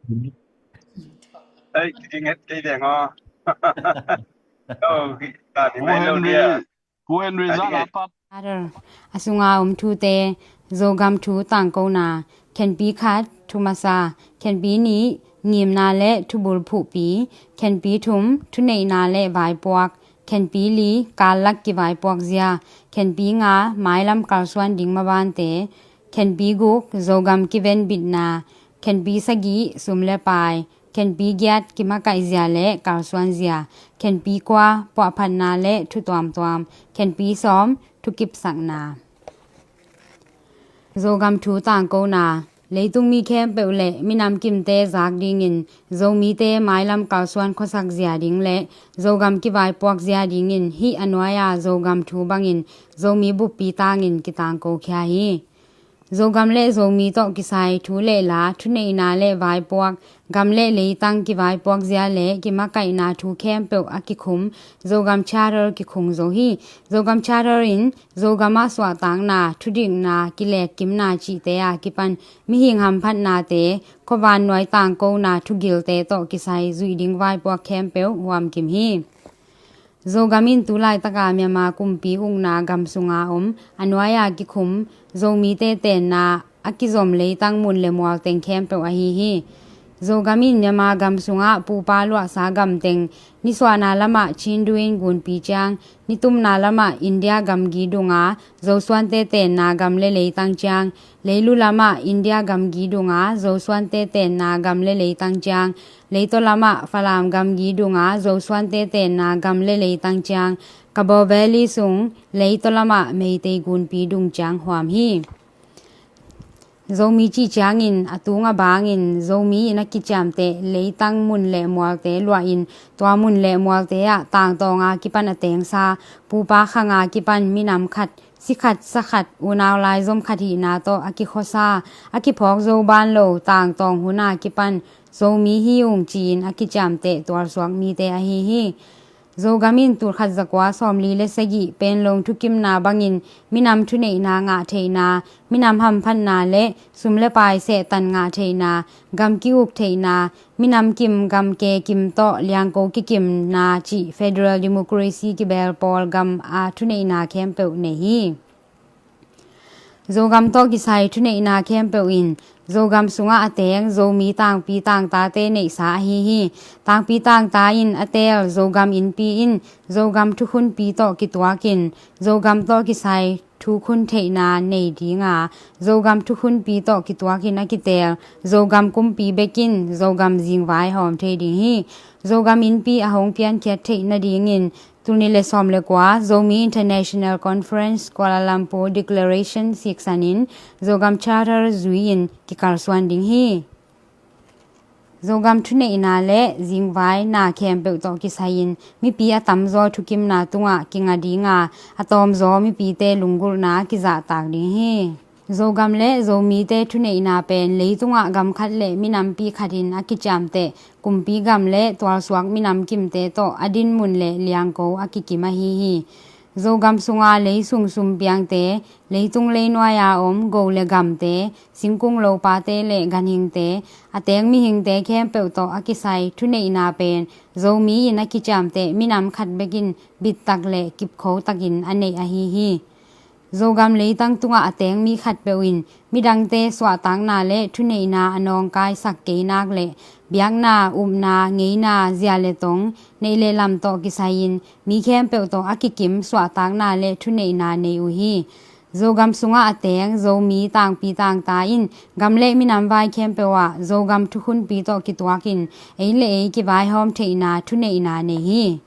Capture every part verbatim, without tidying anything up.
Ei, ki nget kei deng aw. Oh, ka ding mai lo dia. Pu Henry, Pu Henry, za la pap. Charter a sunga om thute, Zogam thu tangkona, khenpi khat, thu masa, khenpi nih, ngimna le thubul phuhpi, khenpi thum, thuneihna le vaipuak, khenpi li, kallak kivaipuak zia, khenpi nga, mailam kalsuan ding mabante, khenpi guk, Zogam kiven bitna, khenpi sagih, sum le pai, khenpi giat, kimakaih zia le kalsuan zia, khenpi kua, puahphatna le thu tuamtuam, khenpi sawm, thukipsakna. Zogam thu tangkona, leitung mi khempeuh le minam kimte zak dingin, Zomite mailam kalsuan khuasak zia ding le Zogam kivaipuak zia dingin, hih a nuai-a Zogam thu bangin Zomi buppi tangin kitangko khia hi. Zogam le Zomi tawh kisai thu le la, thuneihna le vaipuak, gam le leitang kivaipuak zia le kimakaihna thu khempeuh a kikhum Zogam Charter kikhung zo hi. Zogam Charter in Zogam ah suahtakna, thudikna, kilekkimna cihte a kipan mihing hamphatnate, khuavan nuai tangkona thugilte tawh kisai zuih ding vaipuak khempeuh huamkim hi. Zogam in tu laitaka Myanmar kumpi ukna gam sunga om, a nuai-a kikhum Zomite tenna a kizom leitang mun le mual teng khempeuh ahi hi. Zogam in Myanmar gam sungah pupa luahsa gam teng, nisuahna lamah Chindu in gunpi ciang, nitumna lamah India gamgi dunga Zosuante tenna gam le leitang ciang, leilu lamah India gamgi dunga Zosuante tenna gam le leitang ciang, leitaw lamah Falam gamgi dunga Zosuante tenna gam le leitang ciang, Kabaw Valley sung leitaw lamah Meitei gunpi dung ciang huam hi. Zomi cih ciangin a tung a bangin Zomi in a kiciamteh leitang mun le mualte luahin, tua mun le mualte ah tangtawnga kipan a tengsa, pupa khanga kipan minam khat, si khat, sa khat, unau laizom khat hihna tawh a kikhuasa, a kiphawk zo ban lo, tangtawng huna kipan Zomi hi ung ci-in a kiciamteh tualsuak mite ahi hi. Zogam in tulkhat zakua sawmli le sagih Panglong thukimna bangin minam thuneihna ngah theihna, minam hamphatna le sum le pai sehtan ngah theihna, gam ki-uk theihna, minam kim gam ke kim tawh liangko kikimna cih federal democracy kibel pawl gam a thuneihna khempeuh nei hi. Zogam tawh kisai thuneihna khempeuh in Zogam sungah a teng Zomi tangpi tangtate neihsa ahi hi. Tangpi tangta in a teel Zogam innpi in Zogam thukhunpi tawh kituakin Zogam tawh kisai thukhun theihna nei dinga, Zogam thukhunpi tawh kituakin a kiteel Zogam kumpi bekin Zogam zingvai hawm thei ding hi. Zogam innpi a hong piankhiat theih nadingin, tul nih le sawm le kua Zomi International Conference Kuala Lumpur Declaration siksanin Zogam Charter zui-in kikalsuan ding hi. Zogam thuneihna le zingvaina khempeuh tawh kisai-in mipi a tamzaw thukimna tungah kinga dinga, a tawmzaw mipite lunggulhna kizahtak ding hi. Zogam le Zomite thuneihna pen leitungah gam khat le minampi khatin a kiciamteh kumpi gam le tualsuak minam kimte tawh a dinmun le liangko a kikim ahi hi. Zogam sunga leisung sumpiangte, leitung leinuai-a om go le gamte, singkung lopate le ganhingte, a teng mihingte khempeuh tawh a kisai thuneihna pen Zomi in a kiciamteh minam khat bekin bittak le kipkhotakin a neih ahi hi. Zogam leitang tungah a teng mi khatpeuh in midangte suahtakna le thuneihna a nawngkaisak kei nak le biakna, upna, ngeina, zia le tong, neih le lam tawh kisai-in mi khempeuh tawh a kikim suahtakna le thuneihna nei uh hi. Zogam sungah a teng Zomi tangpi tangta in gam le minam vai khempeuh ah Zogam thukhunpi tawh kituakin ei le ei kivaihawm theihna thuneihna nei hi.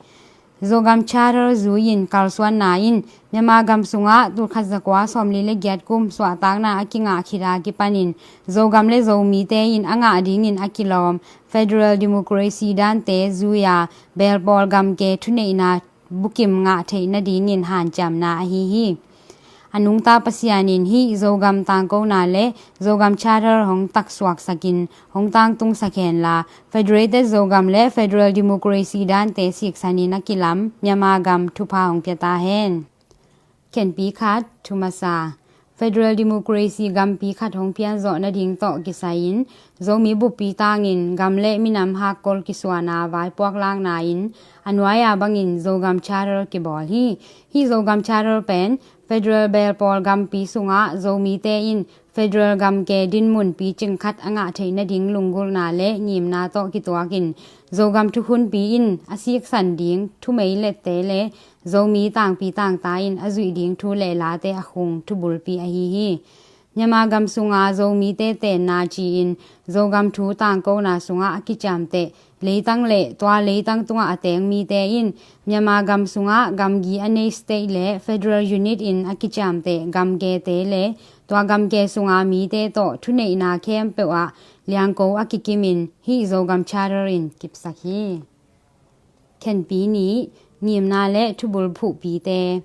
Zogam Charter zui-in kalsuanna in Myanmar gam sungah tulkhat zakua sawmli le giat kum suahtakna a kingah khit a kipanin Zogam le Zomite in a ngah dingin a kilawm federal democracy dante zui-a belpawl gamke thuneihna bukim ngah theih nadingin hanciamna ahi hi. A nungta Pasian in hih Zogam tangkona le Zogam Charter hong taksuaksakin hong tangtungsak henla, Federated Zogam le Federal Democracy dante siksanin a kilam Myanmar gam thupha hong pia ta hen. Khenpi khat, thu masa. Federal Democracy gampi khat hong pianzawh nading tawh kisai-in Zomi buppi tangin gam le minam hakkol kisuana vaipuak lakna in a nuai-a bangin Zogam Charter kibawl hi. Hih Zogam Charter pen Federal belpawl gampi sungah Zomite in federal gamke dinmun picing khat a ngah theih nading lunggulhna le ngimna tawh kituakin Zogam thukhunpi in a siksan ding thumei lette le Zomi tangpi tangta in a zuih ding thu le late a khung thubulpi ahi hi. Myanmar gam sunga Zomite tenna ci-in Zogam thu tangkona sungah a kiciamteh leitang le tua leitang tungah a teng mite in Myanmar gam sungah gamgi a nei state le federal unit in a kiciamteh gamgete le tua gamge sunga mite tawh thuneihna khempeuh ah liangko a kikimin hih Zogam Charter in kipsak hi. Khenpi nih, ngimna le thubul phuhpite.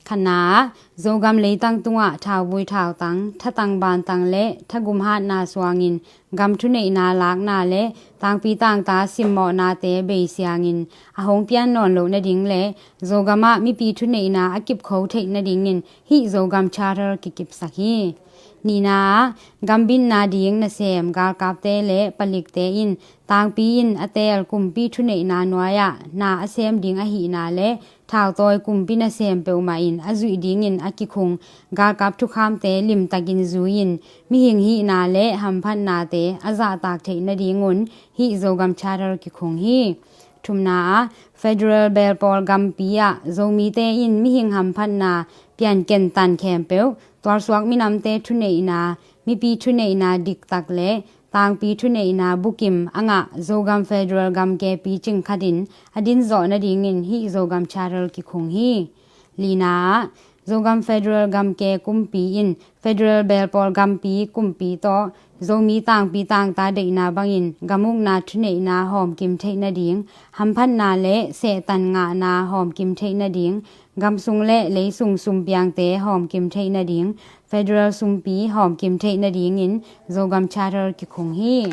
Khatna ah, Zogam leitang tungah thauvui thautang, thatang bantang le thagum hatna suangin gam thuneihna lakna le tangpi tangta simmawhnate beisiangin a hong pian nawn loh nading le Zogam ah mipi thuneihna a kipkho theih nadingin hih Zogam Charter kikipsak hi. Nihna ah, gambitna ding nasem galkapte le palikte in tangpi in a teel kumpi thuneihna nuai-ah na a sem ding ahihna le thautawi kumpi nasem peuhmah in a zuih dingin a kikhung galkap thukhamte limtakin zui-in mihing hihna le hamphatnate a zahtak theih nadingun hih Zogam Charter kikhung hi. Thumna ah, federal belpawl gampi ah Zomite in mihing hamphatna pianken tan khempeuh tualsuak minamte thuneihna, mipi thuneihna diktak le tangpi thuneihna bukim a ngah Zogam federal gamke picing khatin a dinzawh nadingin hih Zogam Charter kikhung hi. Lina ah, Zogam federal gamke kumpi in federal belpawl gampi kumpi tawh Zomi tangpi tangta deihna bangin gamukna thuneihna hawmkim theih nading, hamphatna le sehtan ngahna hawmkim theih nading, gamsung le leisung sumpiangte hawmkim theih nading, federal sumpi hawmkim theih nadingin Zogam Charter kikhung hi.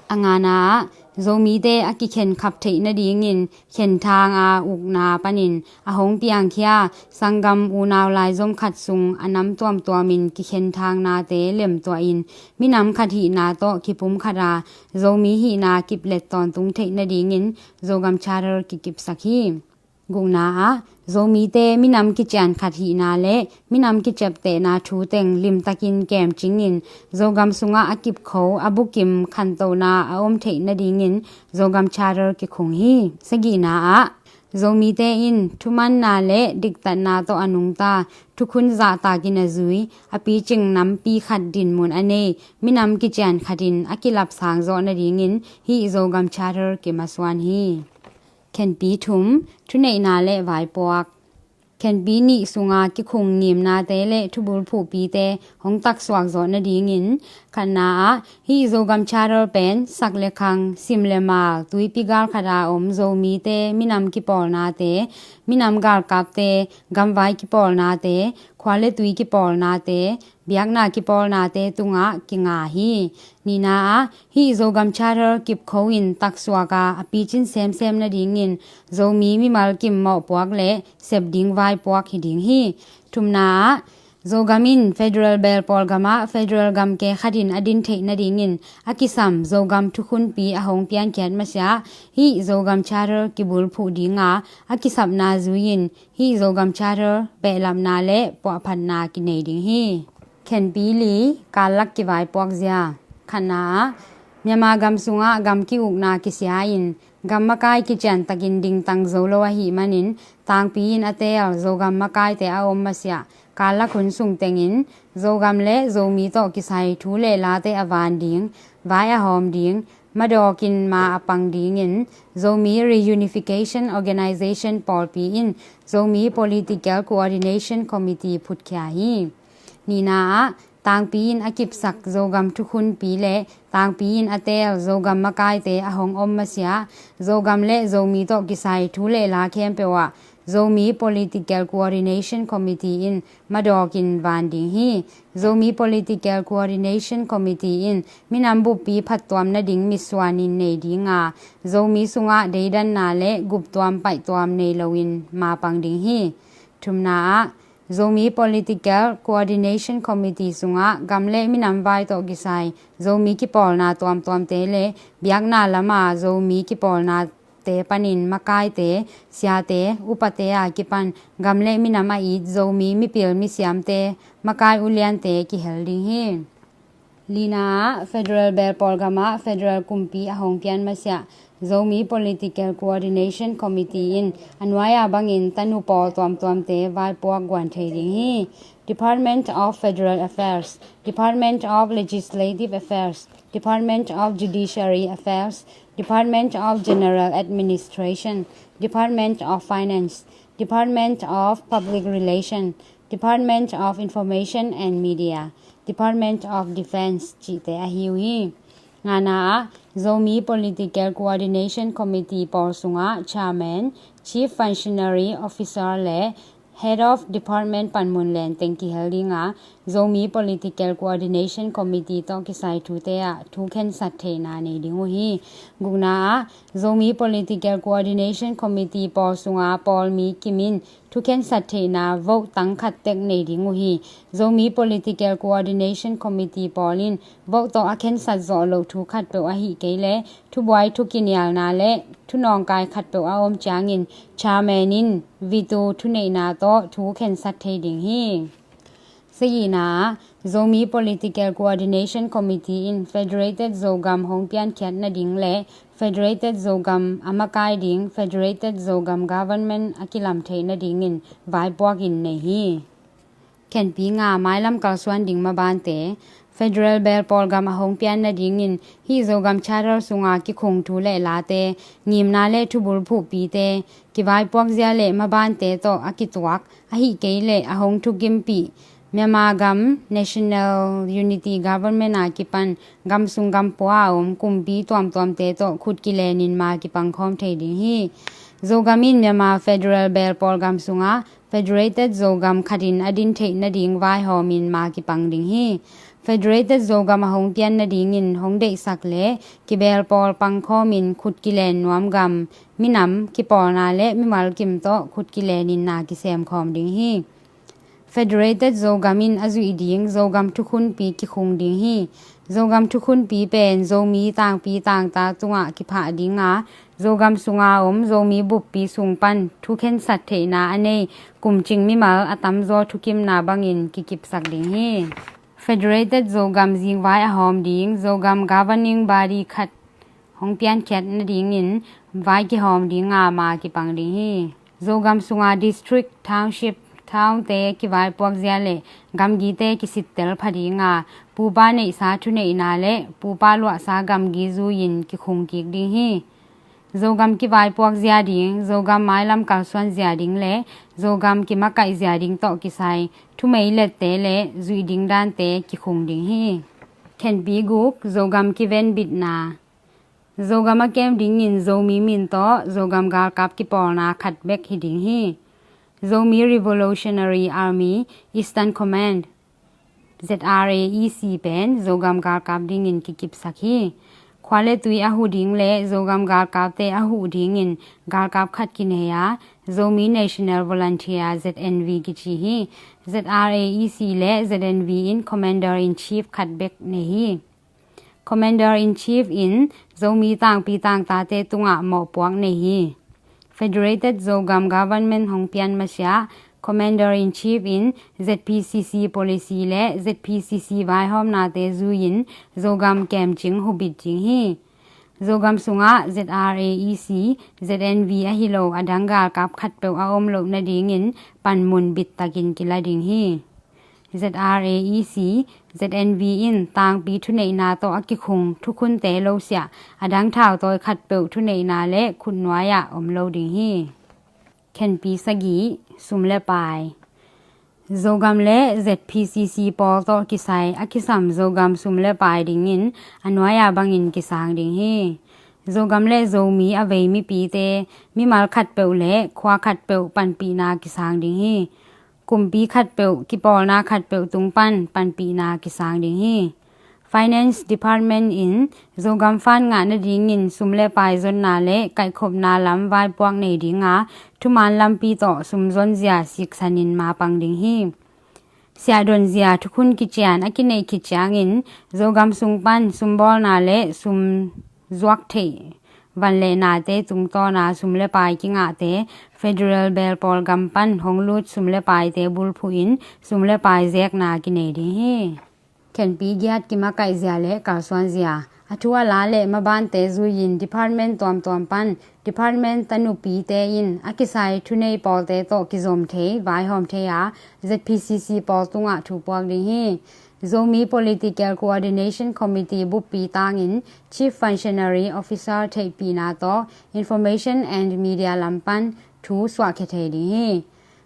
A ngana ah, Zomite a kikhenkhap theih nadingin khenthang a ukna panin a hong piangkhia sanggam unau laizom khat sung a nam tuamtuamin kikhenthang nate lemtuahin minam khat hihna tawh kipum khata Zomi hihna kiplet tawntung theih nadingin Zogam Charter kikipsak hi. Gukna ah, Zomite minam kician khat hihna le minam kiciaptehna thu teng limtakin kemcingin Zogam sungah a kipkho a bukim khantohna a om theih nadingin Zogam Charter kikhung hi. Sagihna ah, Zomite in thumanna le diktatna tawh a nungta thukhun zahtakin a zui a picing nampi khat dinmun a nei minam kician khatin a kilapsang zawh nadingin hih Zogam Charter kimasuan hi. Khenpi thum, thuneihna le vaipuak. Khenpi nih sunga kikhung ngimnate le thubul phuhpite hong taksuak zawh nadingin khatna ah hih Zogam Charter pen sak le khang, sim le mal, tuipi gal khata om Zomite minam kipawlnate, minam galkapte gamvai kipawlnate, khua le tui kipawlnate, biakna kipawlnate tungah kinga hi. Nihna ah hih Zogam Charter kipkho in taksuak a a picin semsem nadingin Zomi mimal kim mawhpuak le sep ding vaipuak hi ding hi. Thumna ah Zogam in federal belpawl gamah federal gamke khatin a din theih nadingin a kisam Zogam thukhunpi a hong piankhiat masiah hih Zogam Charter kibulphuh dinga a kisapna zui-in hih Zogam Charter behlapna le puahphatna kinei ding hi. Khenpi li, kallak kivaipuak zia. Khatna ah Myanmar gam sungah gam ki-ukna kisia-in gam makai kiciantakin dingtang zo lo ahih manin tangpi in a teel Zogam makaite a om masiah kallak hun sung tengin Zogam le Zomi tawh kisai thu le late a van ding, vai a hawm ding, madawkin ma a pang dingin Zomi Reunification Organization pawlpi in Zomi Political Coordination Committee phutkhia hi. Nihna ah tangpi in a kipsak Zogam thukhunpi le tangpi in a teel Zogam makaite a hong om masiah Zogam le Zomi tawh kisai thu le la khempeuh ah Zomi Political Coordination Committee in madawkin van ding hi. Zomi Political Coordination Committee in minam buppi phattuam nading mitsuanin nei dinga Zomi sungah deidanna le guptuam paihtuam nei loin mapang ding hi. Thumna ah Zomi Political Coordination Committee sungah gam le minam vai tawh kisai Zomi kipawlna tuamtuamte le biakna lama Zomi kipawlnate panin makaite, siate, upate a kipan gam le minam a it Zomi mipil misiamte, makai uliante kihel ding hi. Lina ah, Federal Belpawl gamah Federal kumpi a hong pian masiah Zomi Political Coordination Committee in a nuai-a bangin tanu pawl tuamtuamte vaipuak guan thei ding hi. Department of Federal Affairs, Department of Legislative Affairs, Department of Judiciary Affairs, Department of General Administration, Department of Finance, Department of Public Relation, Department of Information and Media, Department of Defense cihte ahi uh hi. Ngana ah, Zomi Political Coordination Committee pawl sungah Chairman, Chief Functionary Officer le Head of Department panmun lenteng kihel ding a, Zomi Political Coordination Committee tawh kisai thute ah thu khensat theihna nei ding uh hi. Gukna ah, Zomi Political Coordination Committee pawl sunga pawlmi kim in thu khensat theihna vote tang khat tek nei ding uh hi. Zomi Political Coordination Committee pawl in vote tawh a khensat zawh loh thu khatpeuh ahih kei leh thubuai thukinialna le thunawngkai khatpeuh a om ciangin chairman in veto thuneihna tawh thu khensat thei ding hi. Sagihna ah, Zomi Political Coordination Committee in Federated Zogam hong piankhiat nading le Federated Zogam a makai ding Federated Zogam Government a kilam theih nadingin vaipuak in nei hi. Khenpi nga, mailam kalsuan ding mabante. Federal Belpawl gam a hong pian nadingin hih Zogam Charter sunga kikhung thu le late, ngimna le thubul phuhpite, kivaipuak zia le mabante tawh a kituak, ahih kei leh a hong thukimpih Myanmar gam National Unity Government a kipan gam sung gam pua a om kumpi tuamtuamte tawh khut kilenin ma kipangkhawm thei ding hi. Zogam in Myanmar Federal Belpawl gam sungah Federated Zogam khatin a din theih nading vaihawmin ma kipang ding hi. Federated Zogam a hong pian nadingin hong deihsak le kibelpawl pangkhawmin khut kilen nuam gam, minam, kipawlna le mimal kim tawh khut kilenin na kisemkhawm ding hi. Federated Zogam in a zuih ding Zogam thukhunpi kikhung ding hi. Zogam thukhunpi pen Zomi tangpi tangta tungah kiphah ding a, Zogam sunga om Zomi buppi sung pan thu khensat theihna a nei kumcing mimal a tamzaw thukimna bangin kikipsak ding hi. Federated Zogam zingvai a hawm ding Zogam governing body khat hong piankhiat nadingin vai kihawm ding a ma kipang ding hi. Zogam sunga district, township, townte kivaipuak zia le gamgite kisittel pha ding a, pupa neihsa thuneihna le pupa luahsa gamgi zui-in kikhung kik ding hi. Zogam kivaipuak zia ding, Zogam mailam kalsuan zia ding le Zogam kimakaih zia ding tawh kisai thumei lette le zuih ding dante kikhung ding hi. Khenpi guk, Zogam kivenbitna. Zogam a kem dingin Zomi min tawh Zogam galkap kipawlna khat bek hi ding hi. Zomi Revolutionary Army Eastern Command, Z R A E C pen Zogam galkap dingin kikipsak hi. Khua le tui a huh ding le Zogam galkapte a huh dingin galkap khat kinei a, Zomi National Volunteer, Z N V kici hi. Z R A E C le Z N V in Commander in Chief khat bek nei hi. Commander in Chief in Zomi tangpi tangtate tungah mawhpuak nei hi. Federated Zogam Government hong pian masiah Commander in Chief in Z P C C policy le Z P C C vaihawmnate zui-in Zogam kemcing hubit ding hi. Zogam sungah Z R A E C, Z N V ahi lo a dang galkap khatpeuh a om loh nadingin panmun bittakin kila ding hi. Z R A E C, Z N V in tangpi thuneihna tawh a kikhung thukhunte losiah a dang thautawi khatpeuh thuneihna le khutnuai-ah om lo ding hi. Khenpi sagih, sum le pai. Zogam le Z P C C pawl tawh kisai a kisam Zogam sum le pai dingin a nuai-a bangin kisang ding hi. Zogam le Zomi a vei mipite mimal khatpeuh le khua khatpeuh panpihna kisang ding hi. Kumpi khatpeuh, kipawlna khatpeuh tung pan panpihna kisang ding hi. Finance Department in Zogam fund ngah nadingin sum le pai zonna le kaihkhopna lam vaipuak nei dinga, thuman lampi tawh sum zonzia siksanin mapang ding hi. Siahdonzia thukhun kician a kineih khit ciangin Zogam sung pan sumbawlna le sum zuak theih van le nate tungtawna sum le pai kingahte federal belpawl gam pan hong lut sum le paite bulphuhin sum le pai zekna kinei ding hi. Khenpi giat kimakaihzia le kalsuanzia, a thu a la le mabante zuiin department tuamtuam pan department tanupite in a kisai thunei pawlte tawh kizom thei, vaihawm thei a, Z P C C pawl tungah thu puak ding hi. Zomi Political Coordination Committee buppi tangin Chief Functionary Officer theihpihna tawh Information and Media lam pan thu suahkhia thei ding hi.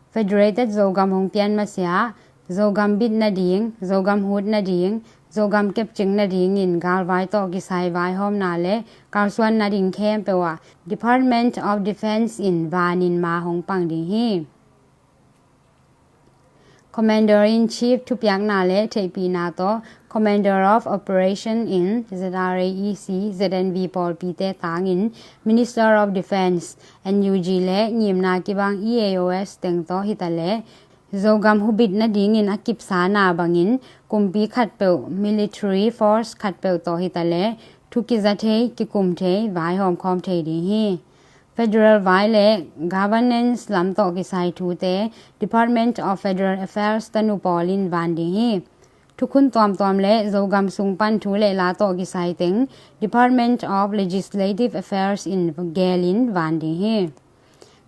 Federated Zogam hong pian masiah, Zogam bit nading, Zogam hut nading, Zogam kepcing nadingin galvai tawh kisai vaihawmna le kalsuan nading khempeuh ah Department of Defence in vanin ma hong pang ding hi. Commander in Chief thupiakna le theihpihna tawh Commander of Operation in Z R A E C, Z N V pawlpite tangin Minister of Defence, N U G le ngimna kibang E A O S teng tawh hitaleh Zogam hubit nadingin a kipsana bangin kumpi khatpeuh, military force khatpeuh tawh hitaleh thu kiza thei, kikum thei, vaihawm khawm thei ding hi. Federal vai le governance lam tawh kisai thute Department of Federal Affairs tanu pawl in van ding hi. Thukhun tuamtuam le Zogam sung pan thu le la tawh kisai teng Department of Legislative Affairs in gelin van ding hi.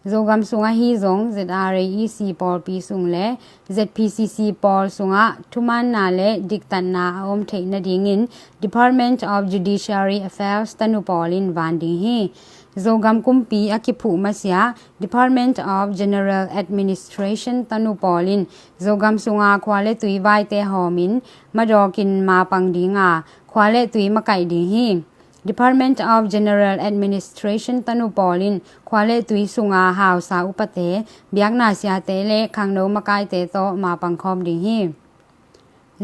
Zogam sung ahi zong Z R A E C pawlpi sung le Z P C C pawl sungah thumaanna le diktatna a om theih nadingin Department of Judiciary Affairs tanu pawl in van ding hi. Zogam kumpi a kiphuh masiah Department of General Administration tanu pawl in Zogam sunga khua le tui vaite hawmin madawkin mapang dinga, khua le tui makaih ding hi. Department of General Administration tanu pawl in khua le tui sunga hausa upate, biakna siate le khangno makaite tawh mapang khawm ding hi.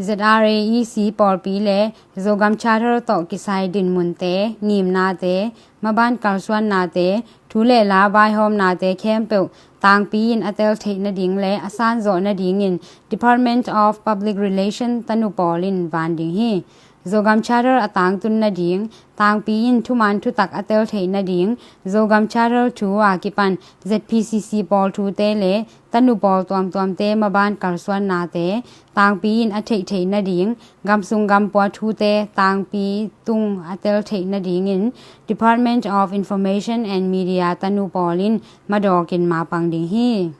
Z R A E C pawlpi le Zogam Charter tawh kisai dinmunte, ngimnate, maban kalsuannate, thu le la vaihawmnate khempeuh tangpi in a tel theih nading le a sanzawh nadingin Department of Public Relation tanu pawl in van ding hi. Zogam Charter a tangtun nading, tangpi in thuman thutak a tel theih nading, Zogam Charter thu a kipan Z P C C pawl thute le tanu pawl tuamtuamte maban kalsuannate tangpi in a theihtheih nading, gamsung gampua thute tangpi tung a tel theih nadingin Department of Information and Media tanu pawl in madawkin mapang ding hi.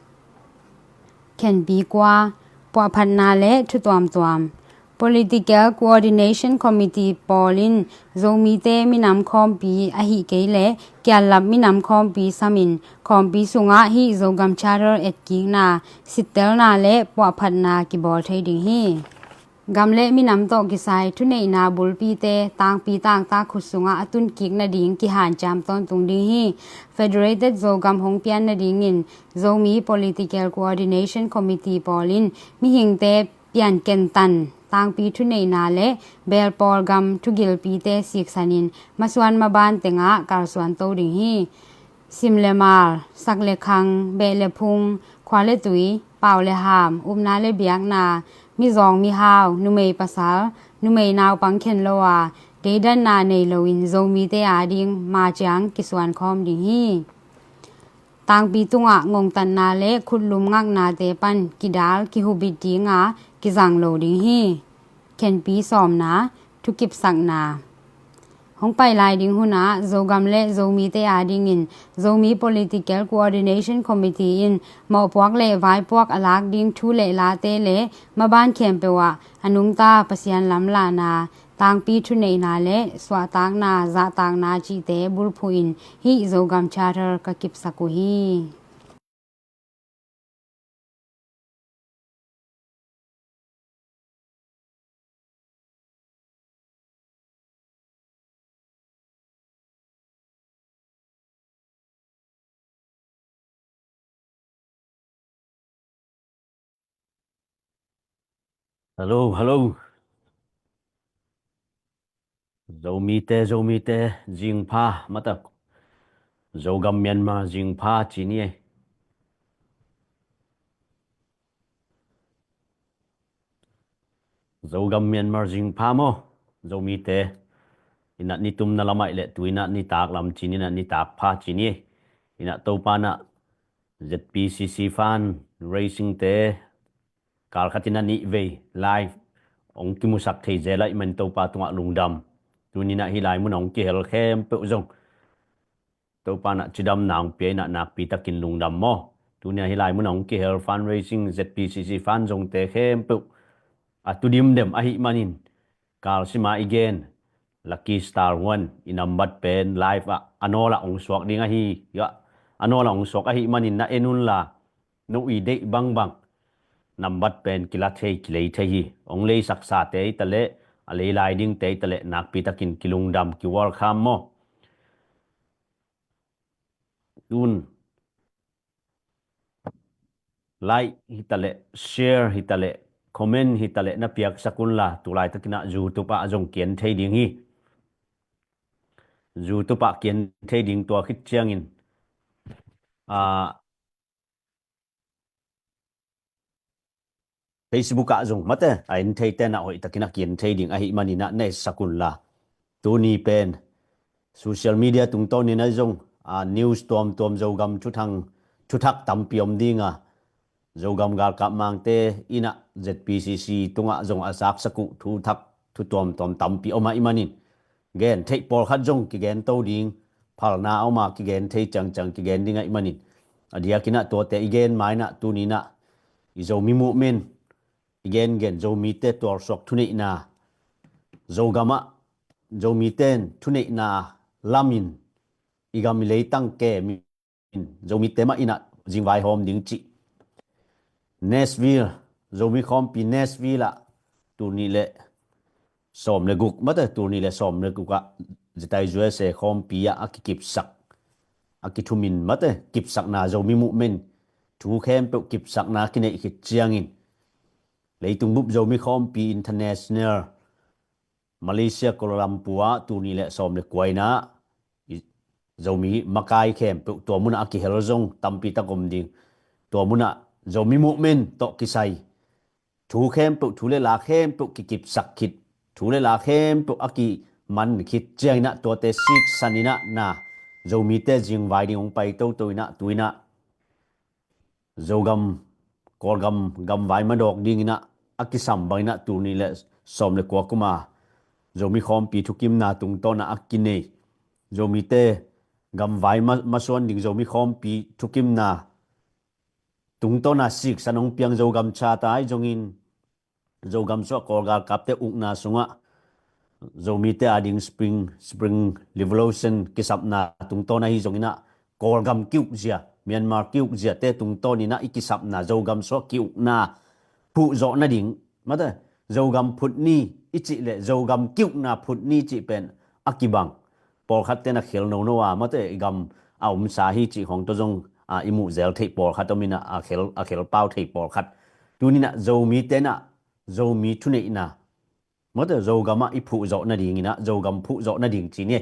Khenpi kua, puahphatna le thu tuamtuam. Political Coordination Committee pawl in Zomite minam khawmpi ahi kei le kiallap minam khawmpi samin khawmpi sungah hih Zogam Charter etkikna, sittelna le puahphatna kibawl thei ding hi. Gam le minam tawh kisai thuneihna bulpite tangpi tangtak khut sungah a tunkik nading kihanciam tawntung ding hi. Federated Zogam hong pian nadingin Zomi Political Coordination Committee pawl in mihingte piankentan, tangpi thuneihna le belpawl gam thugilpite siksanin masuan maban tengah kalsuan to ding hi. Sim le mal, sak le khang, beh le phung, khua le tui, pau le ham, upna le biakna, mizawng mihau, numei pasal, numei naupang khen lo a, deidanna nei loin Zomite ading maciang kisuan khawm ding hi. Tangpi tungah ngongtatna le khutlum ngaknate pan kidal kihubit dinga kizang lo ding hi. Khenpi sawmna, thukipsakna. Hong pai lai ding hunah Zogam le Zomite adingin Zomi Political Coordination Committee in mawhpuak le vaipuak a lak ding thu le late le maban khempeuh ah a nungta Pasian lamlahna, tangpi thuneihna le suahtakna, zahtakna cihte bulphuhin hih Zogam Charter ka kipsak uh hi. Hello, hello. Zomite, Zomite, zingpha, mata, Zogam Myanmar zingpha ci ni ei. Zogam Myanmar zingpha maw, Zomite. Inah nitumna lam aih leh tu inah nitak lam ci ni, inah nitak pha ci ni ei. Inah Topa inah Z P C C fundraising te kal khat inah nih vei live ong kimusak thei zel ahih man Topa tungah lungdam. Tuni inah hih lai mun ong kihel khempeuh zong Topa inah cidamna ong pia inah nakpi takin lungdam maw. Tuni inah hih lai mun ong kihel fundraising Z P C C fund zongte khempeuh a tu dimdem ahih manin, kal sima i gen Lucky Star One i nambat pen live ah a nawl ah ong suak ding ahi, a nawl ah ong suak ahih manin na en unla, no i deih bangbang nambat pen kila thei, kilei thei hi. Ong leisaksate hi taleh, a lei lai dingte hi taleh nakpi takin kilungdam, ki welcome maw. Tun like hi taleh, share hi taleh, comment hi taleh na piaksak unla, tu laitak inah YouTube ah zong ki en thei ding hi. YouTube ah ki en thei ding, tua khit ciangin, ah, Facebook ah zong mate, a en theite inah hoih takin a ki en thei ding ahih manin ah na etsak unla. Tuni pen social media tungtawnin ah zong, ah, news tuamtuam, Zogam thuthang, thuthak tampi om ding a, Zogam galkap mangte inah Z P C C tungah zong a saksak uh thuthak, thu tuamtuam tampi om ahih manin, gen theih pawlkhat zong kigen to ding, phalna a om a kigen thei ciangciang kigen ding ahih manin, a diakin ah tuate i gen ma inah tuni inah i Zomi movement i gengen, Zomite tualsuak thuneihna, Zogam ah Zomite in thuneihna lamin i gam i leitang kem in, Zomite mah inah zingvaihawm ding cih Nashville, Zomi khawmpi Nashville ah tul nih le sawm le guk mate, tul nih le sawm le guk ah zetai U S A khawmpi ah a kikipsak, a kithumin mate, kipsakna, Zomi movement thu khempeuh kipsakna kineih khit ciangin, leitung bup Zomi khawmpi international, Malaysia Kuala Lumpur ah tul nih le sawm le kua inah i Zomi makai khempeuh tua munah a kihel zong tampi tak om ding. Tua munah Zomi movement tawh kisai thu khempeuh, thu le la khempeuh kikipsak khit, thu le la khempeuh a kiman khit ciang inah tuate siksan inah na Zomite zingvai ding hong pai toto inah tu inah Zogam, Kawlgam gamvai madawk ding inah a kisam bang inah tul nih le sawm le kua kum a Zomi khawmpi thukimna tungtawn ah a kinei, Zomite gamvai ma, masuan ding Zomi khawmpi thukimna tungtawn ah siksan hong piang Zogam Charter ahi zongin, Zogam suah Kawl galkapte ukna sungah Zomite ading Spring, Spring Revolution kisapna tungtawn ahi zong inah, Kawlgam kiukzia, Myanmar kiukziate tungtawn inah i kisapna, Zogam suah kiukna phuhzawh nading, mate, Zogam phut ni i cih le Zogam kiukna phut ni cih pen a kibang. Pawlkhatte na khel nono a, mate, i gam a omsa hi cih khawng tawh zong, a, i muh zel theih pawlkhat om inah, a khel, a khel pau thei pawlkhat. Tuni inah Zomite inah Zomi thuneihna, mate, Zogam ah i phuhzawh nading inah, Zogam phuhzawh nading ci ni.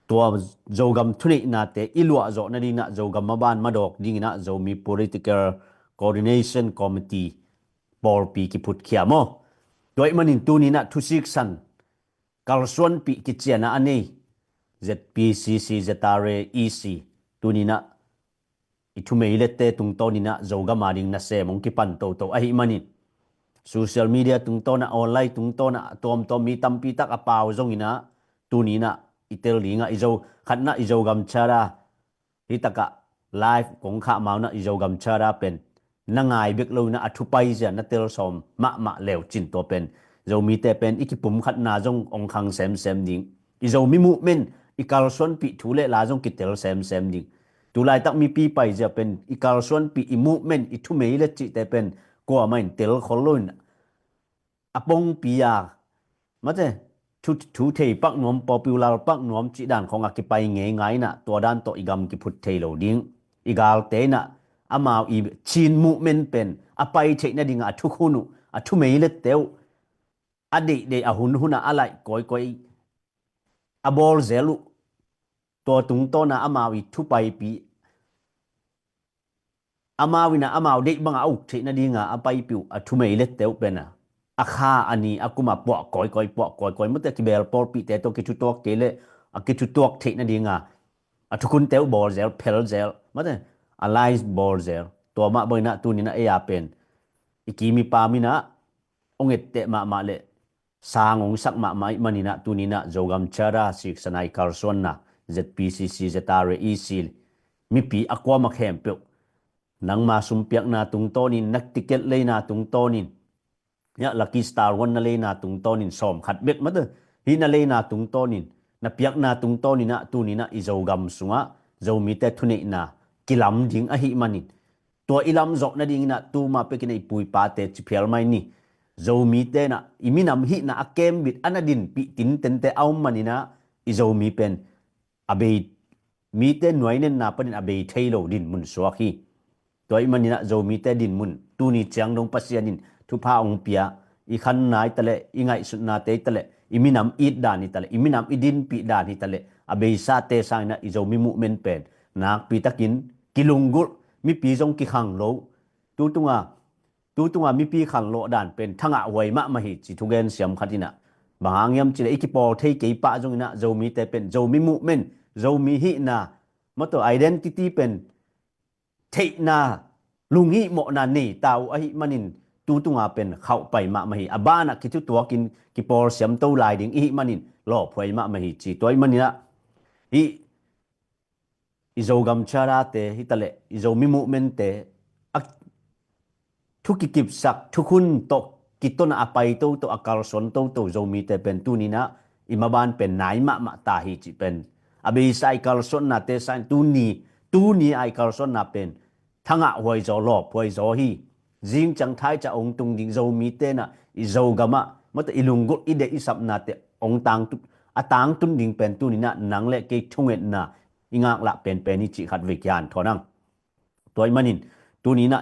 Tua Zogam thuneihnate i luahzawh nading inah Zogam maban madawk ding inah Zomi Political Coordination Committee pawlpi kiphutkhia maw. Tua ahih manin tuni inah thusiksan kalsuanpih kician a a nei Z P C C, Z R A, E C, tuni inah i thumeilette tungtawn inah Zogam ading nasem hong kipan toto ahih manin, social media tungtawn ah, online tungtawn ah, tuamtuam mi tampi tak a pau zong inah, tuni inah i tel ding ah, i Zo, khatna i Zogam Charter, hih takah live kong khah ma un ah i Zogam Charter pen na ngai bek lo inah a thupai zia na tel sawm mahmah leu cin, tua pen Zomite pen i kipumkhatna zong hong khang semsem ding. I Zomi movement i kalsuanpih thu le la zong kitel semsem ding. Tu laitak mipi paizia pen i kalsuanpih, i movement, i thumeilet cihte pen kuamah in tel khol lo in, a pongpi a, mate, thu, thu thei pak nuam, popular pak nuam cih dan khawng a kipai ngeingai inah, tua dan tawh i gam kiphut thei lo ding. I galte inah amau i Chin movement pen a pai theih nading ah a thukhun uh, a thumeilette uh, a deihdeih a hunhun ah a laih kawikawi a bawl zel uh, tua tungtawna amau i thupaipih, amau ina amau deih banga a uk theih nadinga a paipih uh a thumei lette uh pena a kha a ni a kuma puah kawikawi puah kawikawi mate kibel pawlpihte tawh kithutuak kei le a kithutuak theih nadinga a thukhunte uh bawl zel phel zel mate a lai bawl zel tua mah bangina tunina ei a pen i kimi pamina ong etteh mahmah le sang ong sak mahmah ih maninah tuninah Zogam Charter siksanai kalsuanna Z P C C Z R A E C mipi a kuama khempeuh nangma sumpiakna tungtawnin na ticket leina tungtawnin ya Lucky Star One na leina tungtawnin sawm khat bek mate hih na leina tungtawnin na piakna tungtawninah tuninah i Zogam sungah Zomite thuneihna kilam ding ahih manin tua i lamzawh nadinginah tuma pekinah i puipate ciphial mai ni. Zomite inah i minam hihna a kembit a na dinpih tintente a om maninah i Zomi pen a bei mite nuainenna panin a bei thei lo dinmun suak hi. Tua i maninah Zomite dinmun tuni ciang dong Pasian in thupha ong pia i khanna i taleh i ngaihsutnate i taleh i minam it dan i taleh i minam i dinpih dan i taleh a beisate sanginah i Zomi muhmen pen nakpitakin kilunggulh mipi zong kikhang lo tutunga tutunga mipi khanlawh dan pen thangah huai mahmah hi ci thugen siam khatinah bang hang hiam cileh i kipawl thei kei pah zonginah Zomite pen Zomi muhmen Zomi hihna mawtaw identity pen theihna lunghihmawhna nei ta uh ahih manin tutunga pen khauhpai mahmah hi a banah kithutuakin kipawl siamto lai ding ihih manin lawphuai mahmah hi ci tua ih maninah hih i Zogam Charter-te hitaleh i Zomi muhmente a thu kikipsak thukhun tawh kitona a pai toto a kalsuan toto Zomite pen tuninah i maban pen nai mahmah ta hi cih pen a beisa i kalsuannate sain tuni tuni a i kalsuanna pen thangah huaizaw lawphuaizaw hi. Zingciang thaica ong tung ding Zomite inah i Zogamah mawtaw i lunggulh i deih i sapnate ong tangtut a tangtun ding pen tuninah nang le kei thungetna i ngaklah penpen hi cih khat vei kian thawn ang. Tua ih manin tuninah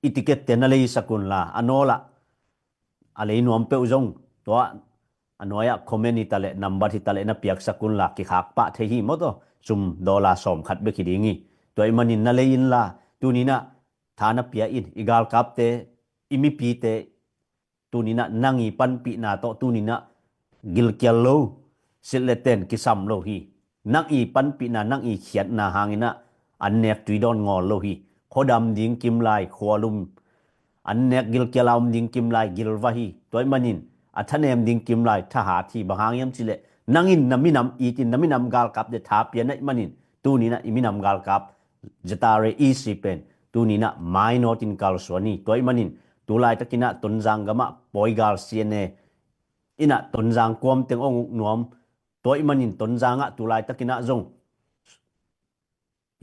i ticket te na leisak unla a nawlah a lei nuam peuh zong tua a nuai-ah comment hi taleh nambat hi taleh na piaksak unla kikhak pah thei hi mawtaw sum dollar sawm khat bek hi ding hi. Tua ih manin na lei inla tuninah tha na pia in i galkapte i mipite tuninah nang i panpihna tawh tuninah gilkial lo sitleten kisam lo hi. Nang i panpihna nang i khiatna hanginah an nek tuidawn ngawl lo hi. Khuadam ding kimlai khualum an nek gilkial a om ding kimlai gilva hi. Tua ih manin a thanem ding kimlai thahat hi bang hang hiam cileh nangin na minam itin na minam galkapte tha pia na ih manin tuninah i minam galkap Z R A E C pen tuninah mainawtin kalsuan hi. Tua ih manin tulaitakinah Tonzang gamah pawigal C N A inah Tonzang kuamteng ong uk nuam tua ih manin Tonzangah tulaitakinah zong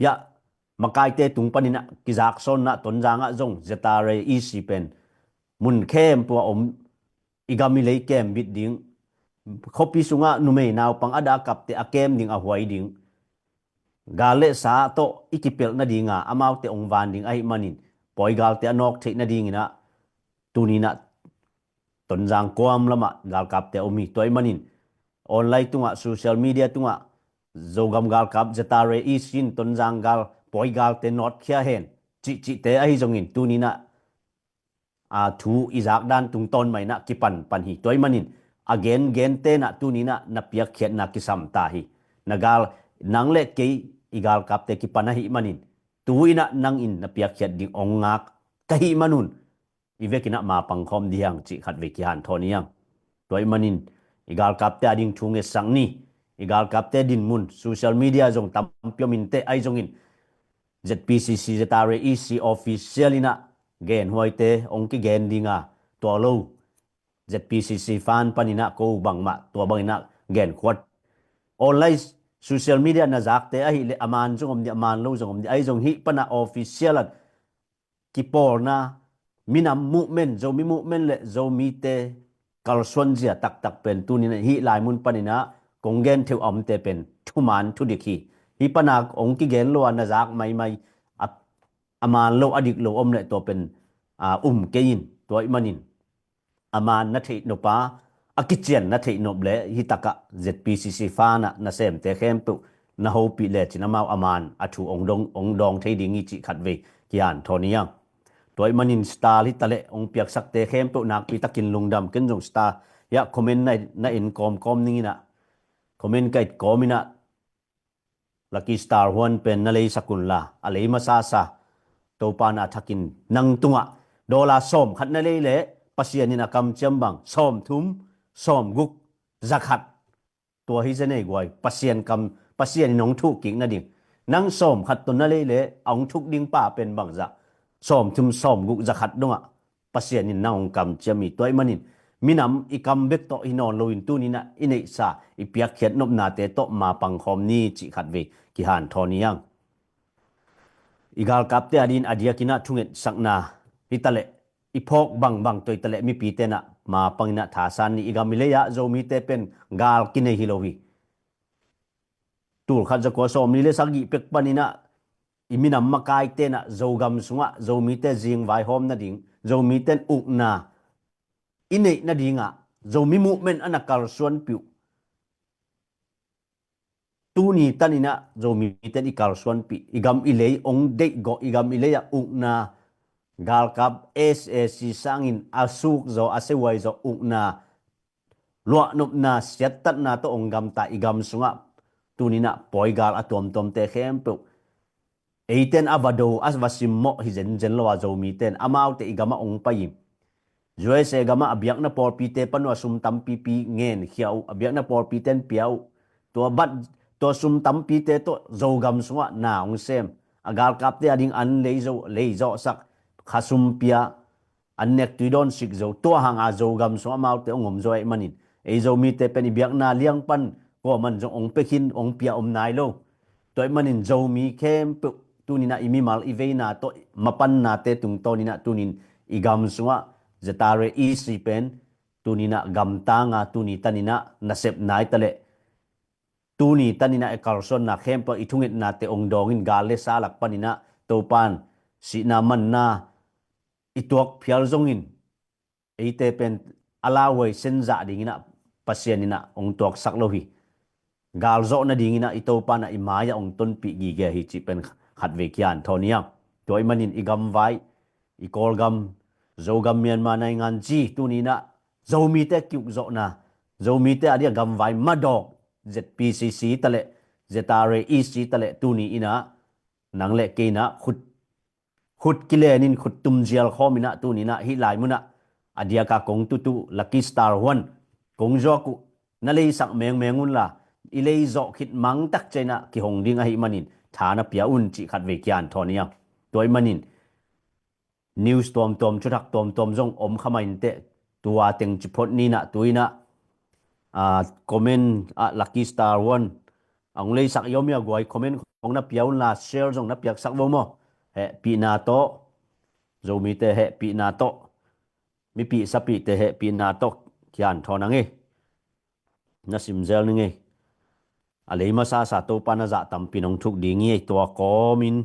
ya makaite tung paninah kizaksawnah Tonzangah zong Z R A E C pen mun khempua om i gam i lei kembit ding khuapi sungah numei naupang a dakapte a kem ding a huai ding gal le sa tawh i kipelh nadinga amaute ong van ding ahih manin pawigalte a nawk theih nadinginah tuninah Tonzang kuam lamah galkapte a um hi. Tua ih manin online tungah social media tungah Zogam galkap Z R A E C in Tonzang gal pawigalte nawtkhia hen cihcihte ahi zongin tuninah a thu i zakdan tungtawn mainah kipanpan hi. Tua ih manin a gengen tenah tuninah na piakkhiatna kisam ta hi. Na gal nang le kei i galkapte kipan ahih manin tu inah nangin na piakkhiat ding ong ngak ka hih manun i vekinah ma pangkhawm dihang cih khat vei kihanthawn ihang. Tua ih manin i galkapte a ding thu ngetsak ni. I galkapte dinmun social media zong tampi om inteh ahi zongin Z P C C Z R A E C official inah genhuaite ong kigen dinga tua lo Z P C C fan paninah ko bangmah tua banginah genkhuat online social media na zakte ahih leh a man zong om dih a man lo zong om dih ahi zong hih pana official at kipawlna minam movement Zomi movement le Zomite kalsuanzia taktak pen tuninah hih lai mun paninah kong gen theuh a omte pen thuman thudik hi. Hih pana ong kigen lo a na zak maimai a a man lo a dik lo om leh tua pen um kei in tua ih manin a man na theih nopa a kician na theih nop le hi takah Z P C C fan ah nasemte khempeuh na hopih lecin amau a man a thu ong dong, ong dawng thei ding hi cih khat vei kian thawn hi ang. Tua ih manin star hi taleh ong piaksakte khempeuh nakpi takin lungdam. Ken zong star hiah comment na, na en kawmkawm ning inah, comment ka et kawm inah, Lucky Star Huan pen na leisak unla a lei masasa Topa na thakin nang tungah dollar sawm khat na lei leh Pasian in a kamciam bang sawm thum sawm guk za khat. Tua hi zen ei guai, Pasian kam, Pasian in hong thuh kik nading. Nang sawm khat tawh na lei leh a hong thuk ding pa pen bangzah sawm thum sawm guk za khat dongah Pasian in nang hong kamciam hi. Tua ih manin minam i kam bek tawh hi nawn loin tuninah i neihsa i piakkhiat nopnate tawh mapang khawm ni cih khat vei kihan thawn hi ang. I galkapte adin a diakinah thungetsakna hi taleh i phawk bangbang toi taleh mipi tenah mapang inah thasan ni. I gam i lei-ah Zomite pen gal kinei hi lo hi. Tul khat za kua sawm li le sagih pek paninah i minam makai tenah Zogam sungah Zomite zingvai hawm nading, Zomite ukna i neih nadingah Zomi movement a na kalsuanpih uh. Tuni taninah Zomite i kalsuanpih, i gam i lei ong deihgawh, i gam i lei-ah ukna, galkap S A C sangin a sukzaw a sehuaizaw ukna, luahnopna, siattatna tawh ong gamta i gam sungah tuninah pawigal a tuamtuamte khempeuh eiten a va do, a va simmawh hi zenzen lo a Zomite in amaute i gamah ong pai hi. U S A gamah a biakna pawlpite panuah sum tampipi ngenkhia uh, a biakna pawlpite in pia uh. Tua bat, tua sum tampite tawh Zogam sungah na ong sem, a galkapte ading an leizo, leizawhsak, kha sum pia, an nek tui dawn sik zo. Tua hanga Zogam sung amaute ong om zo ahih manin ei Zomite pen i biakna liang pan kuaman zong ong pekhin ong pia om nai lo. Tua ahih manin Zomi khempeuh tuninah i mimal i veina tawh mapannate tungtawninah tunin i gam sungah Z R A E C pen tuninah gamtanga tuni taninah nasepna hi taleh tuni taninah i kalsuanna khempeuh i thungetnate ong dawngin gal le sa lak paninah Topan sihna manna i tuak phial zongin eite pen a lauhuai senzah dinginah Pasian inah ong tuaksak lo hi. Galzawh nadinginah i Topanah i mai-ah ong tonpih gige hi cih pen khat vei kian thawn hi ang. Tua ih manin i gamvai, i Kawlgam, Zogam, Myanmar naingan ci tuninah Zomite kiukzawhna, Zomite adia gamvai madawk Z P C C taleh Z R A E C taleh tuni inah nang le kei inah khut khut kilenin khut tumzial khawminah tuninah hih lai munah a diaka kong tutu Lucky Star Huan kong zuak uh na leisak mengmeng unla i leizawh khit mangtak cianah kihong ding ahih manin tha na pia un cih khat vei kian thawn hi ang. Tua ih manin news tuamtuam, thuthak tuamtuam zong om kha mah inteh, tua teng ciphot ninah tuinah comment ah Lucky Star Huan a hong leisak i om hi a guai, comment khong na pia unla share zong na piaksak vo maw. Hehpihna tawh, Zomite hehpihna tawh, mipih sapihte hehpihna tawh kian thawn ang e. Na simzel ning e. A lei masasa Topa na zah tampi nong thuk ding hi. Tua kawmin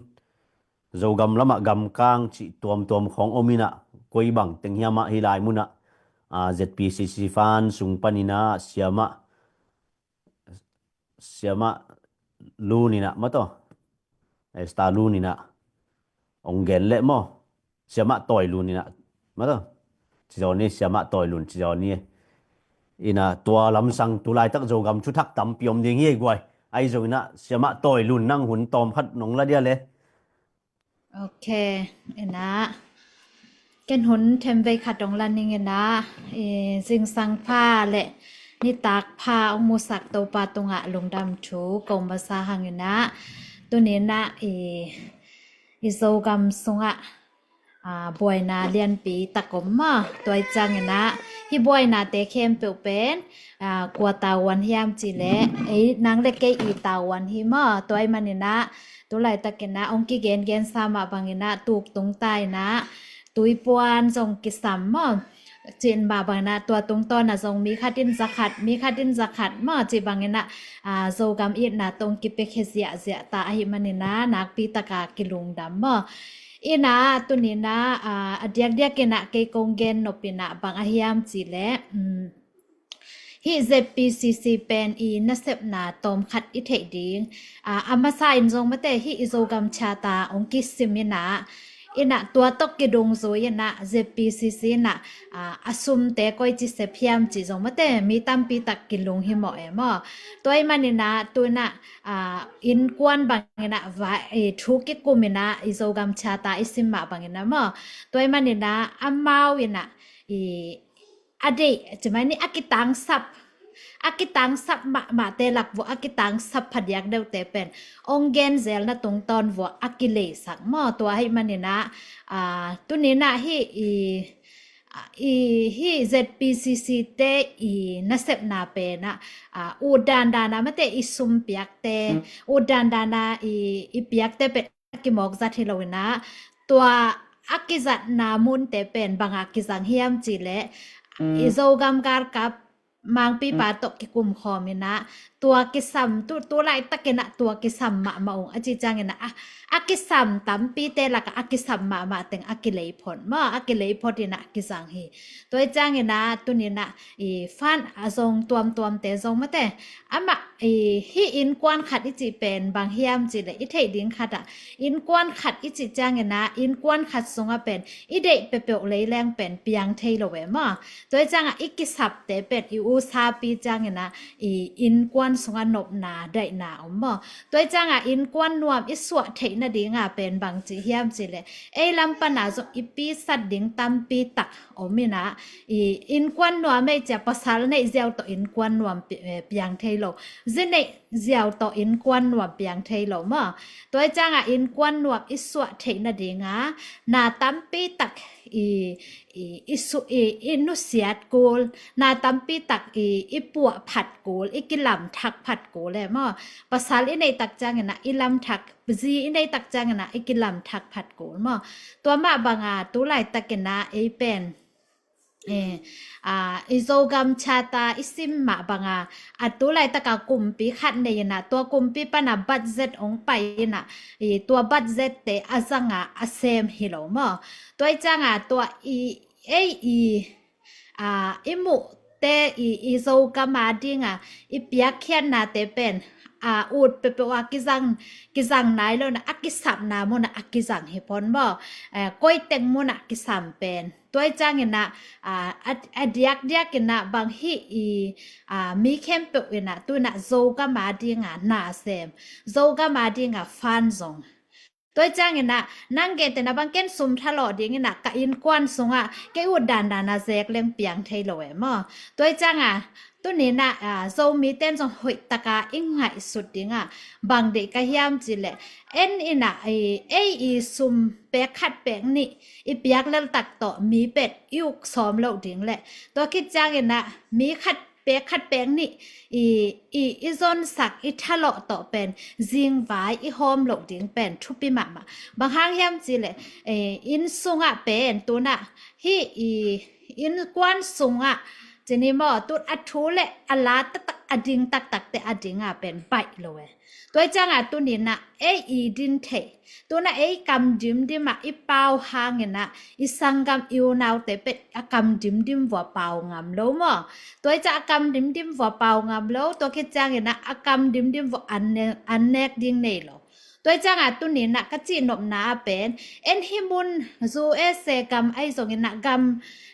Zogam lamah gamkang cih tuamtuam khong om inah koi bang teng hiamah hih lai munah Z P C C fan sung paninah siamah siamah luninah maw taw, Esther luninah ong gen leh maw, siamah tawi luninah maw taw, ci zaw ni, siamah tawi lun ci zaw ni. Inah tua lamsang tu laitak Zogam thuthak tampi om ding hi ei guai. Ahi zonginah siamah tawi lun nang hun tawm khat nong la dia le. Ok, inah ken hun themvei khat ong la ning inah, i zingsang pha le nitak pha ong musak Topa tungah lungdam thu kong masa hanginah tuninah i, i Zogam sungah buaina lianpi tak om maw. Tua ih cianginah hih buainate khempeuh pen kua tavuan hiam cihleh ei nang le kei i tavuan hi maw. Tua ih maninah tu laitakinah ong kigengensa mah banginah tuktung ta inah tuipuan zong kisam maw. Cih mah banginah tua tungtawnah zong mi khat in za khat, mi khat in za khat maw, cih banginah Zogam itna tawh ong kipiakhia ziahziah ta ahih maninah nakpi taka kilungdam maw. Inah tuninah a diakdiakinah kei kong gen nopinah bang ahiam cihleh, um, hih Z P C C pen i nasepna tawmkhat i theih ding. A, a masa in zong mate hih i Zogam Charter hong kisim inah, inah tua tawh kidungzui inah Z P C C inah, a, a sumte koici sep hiam cih zong mate mi tampi tak kilung hi mawh e maw. Tua ahih man inah tu inah, a, innkuan bang inah va, i, thu kikum inah i Zogam Charter i sim mah bang inah maw. Tua ahih man inah amau inah i a deih, ci mai ni a kitangsap, a kitangsap mahmahte lak vua a kitangsap phadiak deuhte pen hong genzelna tungtawn vua a kileisak maw. Tua ahih man inah, a, tuni inah hih i, a, i, hih Z P C C te i nasepna pen ah, a, ut dandan a mate i sum piakte, ut dandan a i, i piakte pen a kimawk zat hi lo inah, tua a kizatna munte pen bang a kizang hiam cih leh, i Zogam galkap mangpipa tawh kikum khawm inah, tua kisam, tu, tu laitak inah tua kisam mahmah ung a cih ciang inah, a, a kisam tampite lakah a kisam mahmah teng a kilei phot maw, a kilei phot inah kizang hi. Tua ahih ciang inah tuni inah i fund a zong tuamtuamte zong mate, amah i, hih innkuan khat i cih pen bang hiam cih leh i theih ding khat ah, innkuan khat i cih ciang inah innkuan khat sungah pen i deih peuhpeuh leileng pen piang thei lo e maw. Tua ahih ciang ah i kisapte pen i usapi ciang inah i innkuan sungah nopna daihna om maw. Tua ahih ciang ah innkuan nuam i suah theih nading a pen bang ci hiam cih leh, ei lam pan a zong i pisat ding tampi tak om inah, i innkuan nuam ei cia pasal neih ziau tawh innkuan nuam pi-, eh, piang thei lo. Zi neih ziau tawh innkuan nuam piang thei lo maw. Tua ahih ciang ah innkuan nuam i suah theih nading a, na tampi tak i, i, i, su, i, i nusiat kul, na tampi tak i, i puah phat kul, i kilamthak phat kul e maw. Pasal i neih tak ciang inah i lamthak, zi i neih tak ciang inah i kilamthak phat kul maw. Tua mah bang a tu laitak inah ei pen, eh, a, i Zogam Charter i sim mah bang a, a tu laitak a kumpi khat nei inah, tua kumpi pan a budget hong pai inah, i tua budget te a zang a a sem hi lo maw. Tua ahih ciang a tua i, ei i, a, i muhte i, i Zogam a ding a i piakkhiatnate pen, a, ut peuhpeuh a kizang, kizang nai lo inah a kisapna mun ah a kizang hi phot maw. Eh, koi teng mun ah kisam pen. Tua ahih ciang inah, a, a, a diakdiak inah bang hih i, a, mi khempeuh inah tu inah Zogam a ding a na sem, Zogam a ding a fund zong. Tua ahih ciang inah nang gente na bang ken sum thalawh ding inah ka innkuan sungah kei ut dandan a zek leng piang thei lo e maw. Tua ahih ciang a tuni inah, a, Zomite in zong hoih tak a i ngaihsut ding a bang deih ka hiam cih leh, en inah i, ei i sum pek khat pek nih i piak lel tak tawh mi pen i uk sawm loh ding leh, tua khit ciang inah mi khat pek khat pek nih i, i, i zonsak i thalawh tawh pen zingvai i hawm loh ding pen thupi mahmah. Bang hang hiam cih leh, eh, inn sungah pen tu inah hih i innkuan sungah ci ni maw, tu a thu le a la taktak a ding taktakte a ding a pen baih lo e. Tua ahih ciang a tuni inah ei i din theih, tu inah ei kam dimdim ah i pau hang inah i sanggam i unaute pen a kam dimdim vua pau ngam lo maw. Tua ahih ciang a kam dimdim vua pau ngam lo, tua khit ciang inah a kam dimdim vua an ne-, an nek ding nei lo. Tua ahih ciang a tuni inah ka cihnopna a pen, en hih mun U S A gam ahi zong inah gam,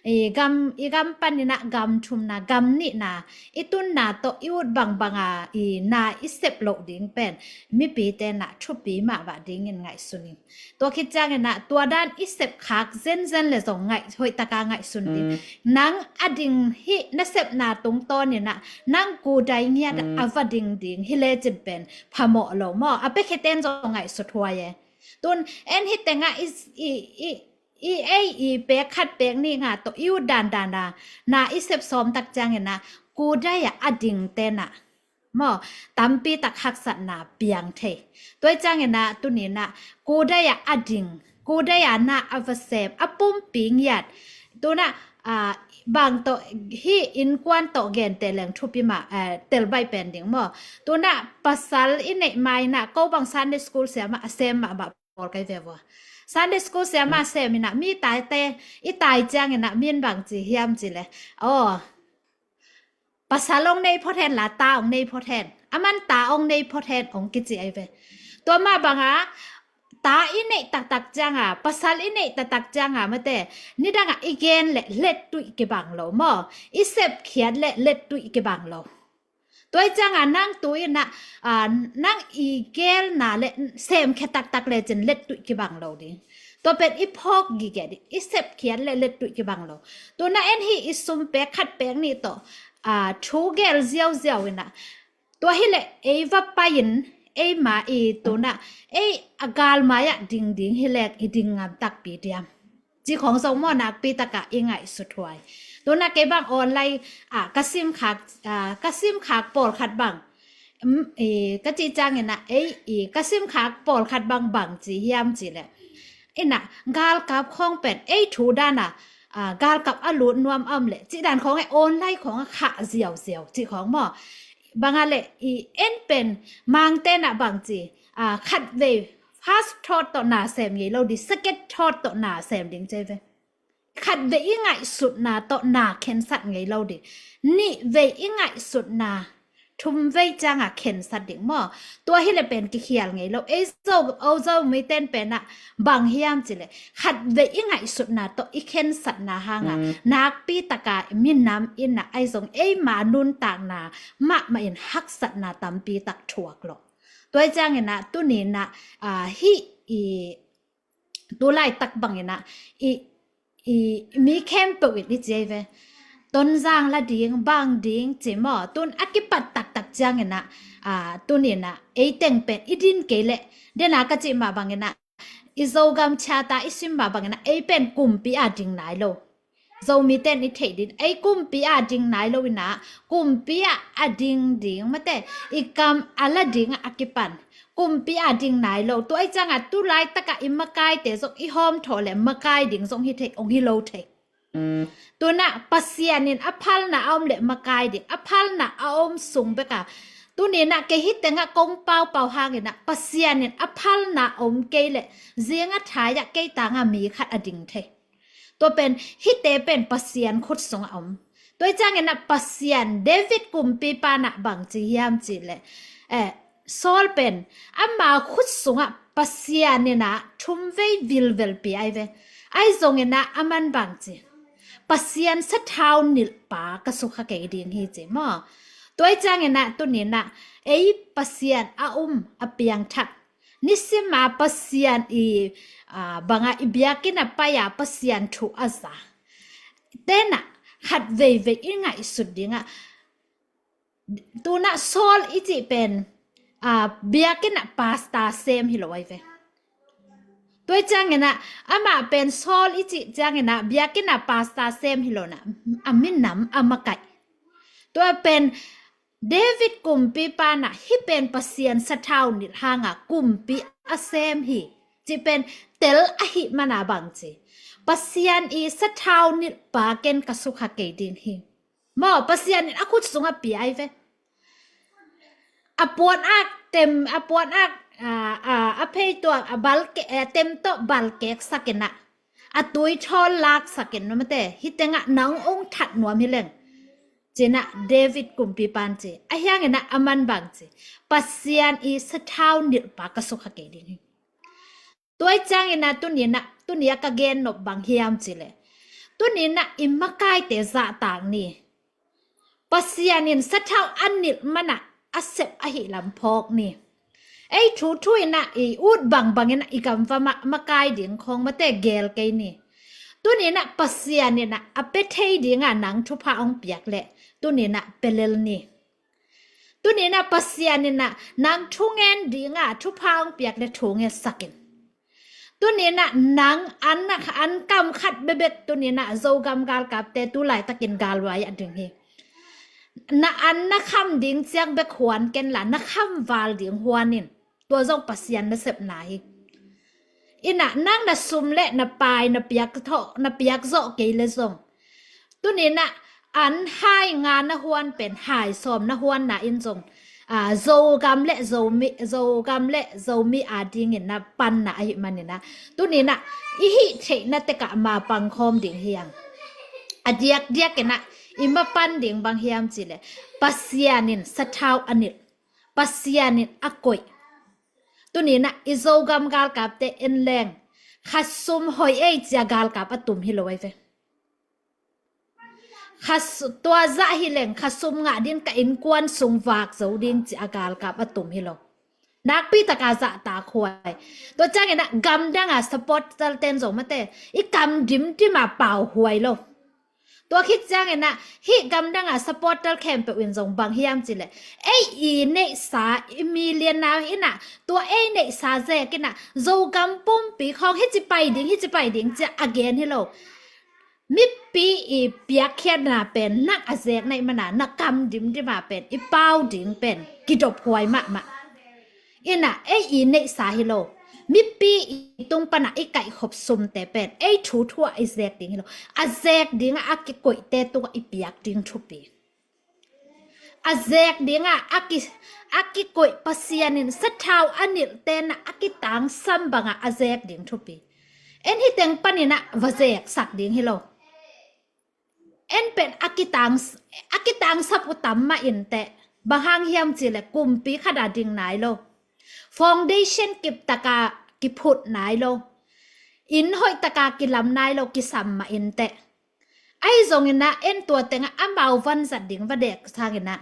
i gam, i gam pan inah gam thumna, gam nihna i tunna tawh i ut bangbang a i na i sep loh ding pen mipite inah thupi mahmah dingin ngaihsun ing. Tua khit ciang inah tua dan i sep khak zenzen le zong ngaih, hoih tak a ngaihsun ding. Nang a ding hih nasepna tungtawn inah nang kudai ngiat a va ding ding hi lecin pen phamawh lo maw. A pekhiate in zong ngaihsut huai e. Tun en hih tengah i, i, i, i ei i pek khat pek nih nga tawh i ut dandan a na i sep sawm tak ciang inah kudai a a dingte inah maw, tampi tak haksatna piang thei. Tua ahih ciang inah tuni inah kudai a a ding, kudai a na a va sem, a pumpi ngiat. Tu inah, a, bang tawh hih innkuan tawh gente leng thupi mah, eh, tel baih pen ding maw. Tu inah pasal i neih ma inah ko bang Sunday school siam a sem mahmah pawl kai ve vua. Sunday school siam a sem inah mi taite i tai ciang inah mi in bang ci hiam cih leh, aw, Pasal hong nei phot hen la, ta hong nei phot hen. A man ta hong nei phot hen hong kici ahi ve. Tua mah banga, ta i neih taktak cianga, pasal i neih taktak cianga mate, nidanga i gen le lettuih kibang lo maw. I sepkhiat le lettuih kibang lo. Tua i cianga nang tu ina, a, nang i gelna le semkhia taktak le cin lettuih kibang lo ding. Tua pen i phawk gige ding, i sepkhiat le lettuih kibang lo. Tuna en hi i sum pek khat pek nih tawh, a, thu gel ziauziau ina. Tua hi le ei va pai in, ei ma i tuna, ei a gal mai-ah ding ding hi lek i ding ngam takpi diam. Ci khong zong maw nakpi taka i ngaihsut huai. Tuna kei bang online, a, ka sim khak, a, ka sim khak pawlkhat bang. Mm, i, ka ci ciangina, ei, i, ka sim khak pawlkhat bang bang ci hiam ci le. Ina, galkap khong pen, ei thu dana, a, galkap a lut nuam am le. Ci dan khong e online khong a khah ziauziau, ci khong maw. Banga le, i, en pen, mangtena bang ci, a, khat vei, first thought tawh na sem ngei lo di, second thought tawh na sem ding ci ve. Khat vei i ngaihsutna tawh na khensat ngei lo di. Nih vei i ngaihsutna, thum vei cianga khensat ding maw. Tua hi le pen kikhial ngei lo. Ei zo, o zo miten pena bang hiam ci le. Khat vei i ngaihsutna tawh i khensatna hanga. Mm. Nakpi taka minam ina ai zong ei ma nuntakna mahmah in haksatna tampi tak thuak lo. Tua i ciangina, tunina, a, hi i, tu laitak bangina, i, i, mi khempeuh in i ci ei ve. Tonzang la ding, bang ding, ci maw. Tun a kipat taktak ciangina, a, tunina, ei teng pen, i din kei le, dena ka ci mah bangina, i Zogam chata, i sim mah bangina, ei pen kumpi a ding nai lo. Zomiten i theih din, ei kumpi a ding nai lo ina, kumpi a a ding ding mate, i kam a la ding a kipan. Kumpi a ding nai lo, tua i cianga tu laitaka i makaite zong i hawm thawh le makai ding zong hi thei, ong hi lo thei. Tuna Pasian in a phalna a om le makai ding, a phalna a om sung beka. Tunina kei hi tenga kong paupau hangina, Pasian in a phalna a om kei le, zinga thaya kei tanga mi khat a ding thei. Tua pen, hite pen Pasian khut sunga om. Tua i ciangina Pasian David kumpipa na bang ci hiam ci le. Eh, Saul pen, ama khut sunga Pasian ina thum vei vilvel pi ai ve. Ai zongina aman bang ci. Pasian sathau nilhpa ka sukha kei ding hi ci maw. Tua i ciangina tunina ei Pasian a um a piangthak. Nisima Pasian i, a, banga i biakina paia Pasian thu a za. Tena khat veivei i ngaihsut dinga. Tuna Saul i cih pen, a, biakina pasta sem hi lo ai ve. Tua i ciangina, ama pen Saul i cih ciangina, biakina pasta sem hi lo na, a minam a makaih. Tua pen David kumpipa na hi pen Pasian sathau nilh hanga kumpi a sem hi. Ci pen tel ahi mana bang ci. Pasian i sathau nilhpa ken ka sukha kei ding hi. Maw, Pasian in a khut sunga pia ai ve. A puan ak tem, a puan ak, a, a, a phei tua, a balke, a tem tawh balkek sakina. A tui thawl lak sakin numate, hi tenga nang ong that nuam hi leng. Cina David kumpipan ci, a hiangina aman bang ci. Pasian i sathau nilhpa ka sukha kei ding hi. Tua i ciangina tunina, tunia ka gen nop bang hiam ci le. Tunina i makaite zahtak ni. Pasian in sathau a nilh mana a sep ahi lam phawk ni. Ei thu thu ina i ut bangbang ina i gamva ma, makai ding khong mate gel kei ni. Tunina Pasian ina a pe thei dinga nang thupha ong piak le. Tunina pelel ni. Tunina Pasian ina nang thungen dinga thupha ong piak le thungen sakin. Tunina nang an, an kam khat bebek tunina Zogam galkapte tu laitakin galvai a ding hi. Na an na kham ding ciang bek huan ken la, na kham val ding huanin. Tua zong Pasian na sepna hi. Ina nang na sum le na pai na piak tho, na piak zoh kei le zong. Tunina an hai nga na huan pen hai sawm na huan na in zong. A, Zogam le Zomi, Zogam le Zomi a dingin na panna ahi manina. Tunina i hih theihna teka ma pangkhawm ding hiang. A diak diak ina I mapan ding bang hiam cih leh Pasian in sathau a nilh, Pasian in a koih. Tuni-in ah i Zogam galkapte en leng khasum hoih ei ci-a galkap a tum hi lo ahi ve. Khas-, tua zah hi leng khasum ngah ding, ka innkuan sung vak zo ding ci-a galkap a tum hi lo. Nakpi taka zahtak huai. Tua ciangin ah gamdang a supporter ten zong mate, i kam dimdim a pau huai lo. Tua khit ciangin ah hih gamdang a supporter khempeuh in zong bang hiam cih leh, ei i neihsa, i millionaire in ah, tua ei neihsa zek in ah Zogam pumpi khawng hici pai ding, hici pai ding ci-a a gen hi lo. Mipi i piakkhiatna pen nang a zek na hih man a, na kam dimdim a pen i pau ding pen kidop huai mahmah. In ah ei i neihsa hi lo, mipi i tung pan a i kaihkhop sumte pen ei thu thu-ah i zek ding hi lo. A zek ding a, a kikoihte tungah i piak ding thupi. A zek ding a, a ki, a kikoih, Pasian in sathau a nilhte in ah a kitangsam bang a a zek ding thupi. En hih teng panin ah va zeksak ding hi lo. En pen a kitang, a kitangsap uh tam mah inteh. Bang hang hiam cih leh kumpi khat a ding nai lo. Foundation kip taka kiphut nai lo. Inn hoih taka kilam nai lo, kisam mah inteh. Ahi zongin ah en tua tengah amau vanzat ding va dek sangin ah,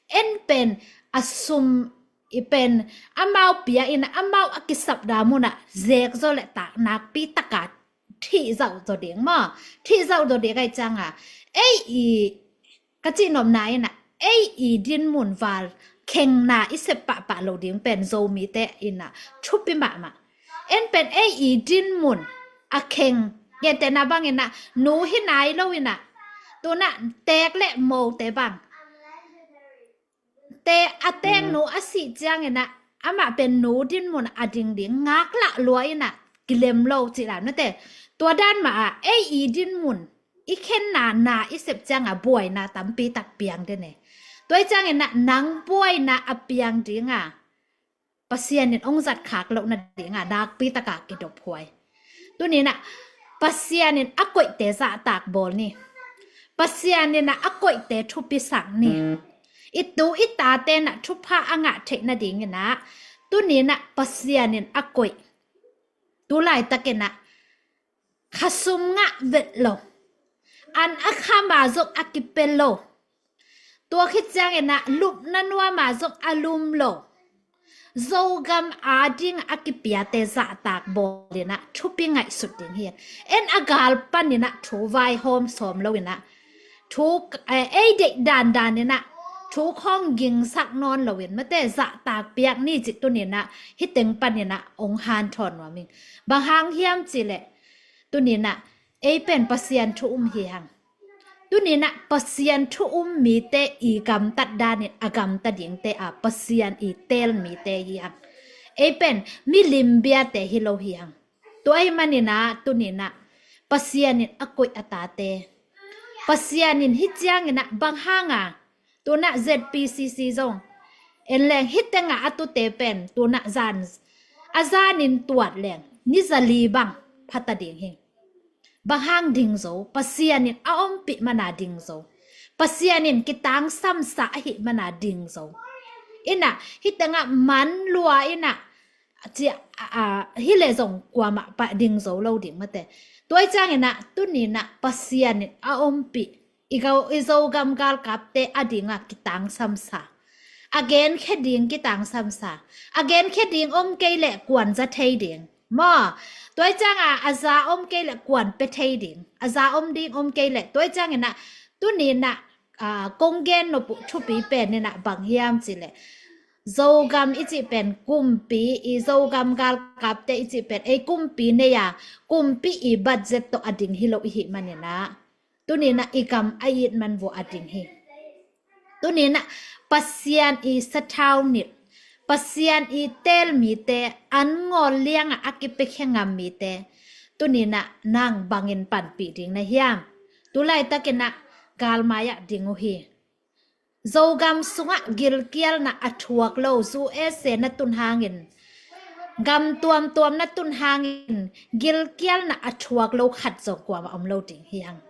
en pen a sum i pen amau pia in ah, amau a kisapna mun ah zek zaw leh tak nakpi taka thih zauh zaw ding maw. Thih zauh zaw ding ahih ciang a, ei i, ka cihnopna in ah ei i dinmun val khengna i sep pahpah loh ding pen Zomite in ah thupi mahmah. En pen ei i dinmun a kheng, gentehna bangin ah nu hi nai lo in ah, tu-in ah teek le mote bang, te, a teeknu a sih ciangin ah amah pen nu dinmun a ding ding ngaklah lua in ah kilem lo cih dan mate. Tua dan mah a ei i dinmun, i khenna na i sep ciang a buaina tampi tak piang den e. Tua ahih ciangin ah nang buaina a piang ding a Pasian in hong zat khak loh nading a nakpi taka kidop huai. Tuni-in ah Pasian in a koihte zahtak bawl ni. Pasian in ah a koihte thupisak ni. I tu i tate in ah thupha a ngah theih nadingin ah tuni-in ah Pasian in a koih. Tu laitakin ah khasum ngah vet lo. An a kham a zong a kipia lo. Tua khit ciangin ah lupna nuam a zong a lum lo. Zogam ading a kipiate zahtak bawl in ah thupi ngaihsut ding hi. En a gal panin ah thu vaihawm sawm lo in ah, thu, eh, ei deih dandan in ah thu khawng gingsak nawn lo in mate, zahtak piak ni cih tuni-in ah hih teng panin ah hong hanthawn nuam ing. Bang hang hiam cih leh tuni-in ah ei pen Pasian thu um hi hang. Tuni-in ah Pasian thu um mite i gamtat danin a gamta dingte a, Pasian i teel mite hi hang. Ei pen milim biate hi lo hi hang. Tua ahih manin ah tuni-in ah Pasian in a koih a tate, Pasian in hih ciangin ah bang hang a, tu-in ah Z P C C zong en leng hih teng a a tute pen tu-in ah zan, a zanin tuat leng ni zali bang pha ta ding hi. Bang hang ding zo, Pasian in a ompih man a ding zo. Pasian in kitangsamsa ahih man a ding zo. In ah hih teng ah man lua in ah ci a, a, hi leh zong kuamah pah ding zo lo ding mate. Tua ahih ciangin ah tuni-in ah Pasian in a ompih, i gau, i Zogam galkapte ading a kitangsamsa, a genkhia ding kitangsamsa, a genkhia ding om kei leh kuan za thei ding maw. Tua ahih ciang a, a za om kei leh kuan pia thei ding, a za om ding om kei leh. Tua ahih ciangin ah tuni-in ah, a, kong gen nop uh thupi pen in ah bang hiam cih leh, Zogam i cih pen kumpi, i Zogam galkapte i cih pen ei kumpi nei a, kumpi i budget tawh a ding hi lo i hih manin ah tuni-in ah i gam a it man vua a ding hi. Tuni-in ah Pasian i sathau nilh, Pasian i teel mite, an ngawl liang a a kipiakhia ngam mite tuni-in ah nang bangin panpih ding na hiam? Tu laitakin ah galmai ah ding uh hi. Zogam sungah gilkialna a thuak lo, U S A na tun hangin, gam tuamtuam na tun hangin gilkialna a thuak lo khat zong kuamah om lo ding hi hang.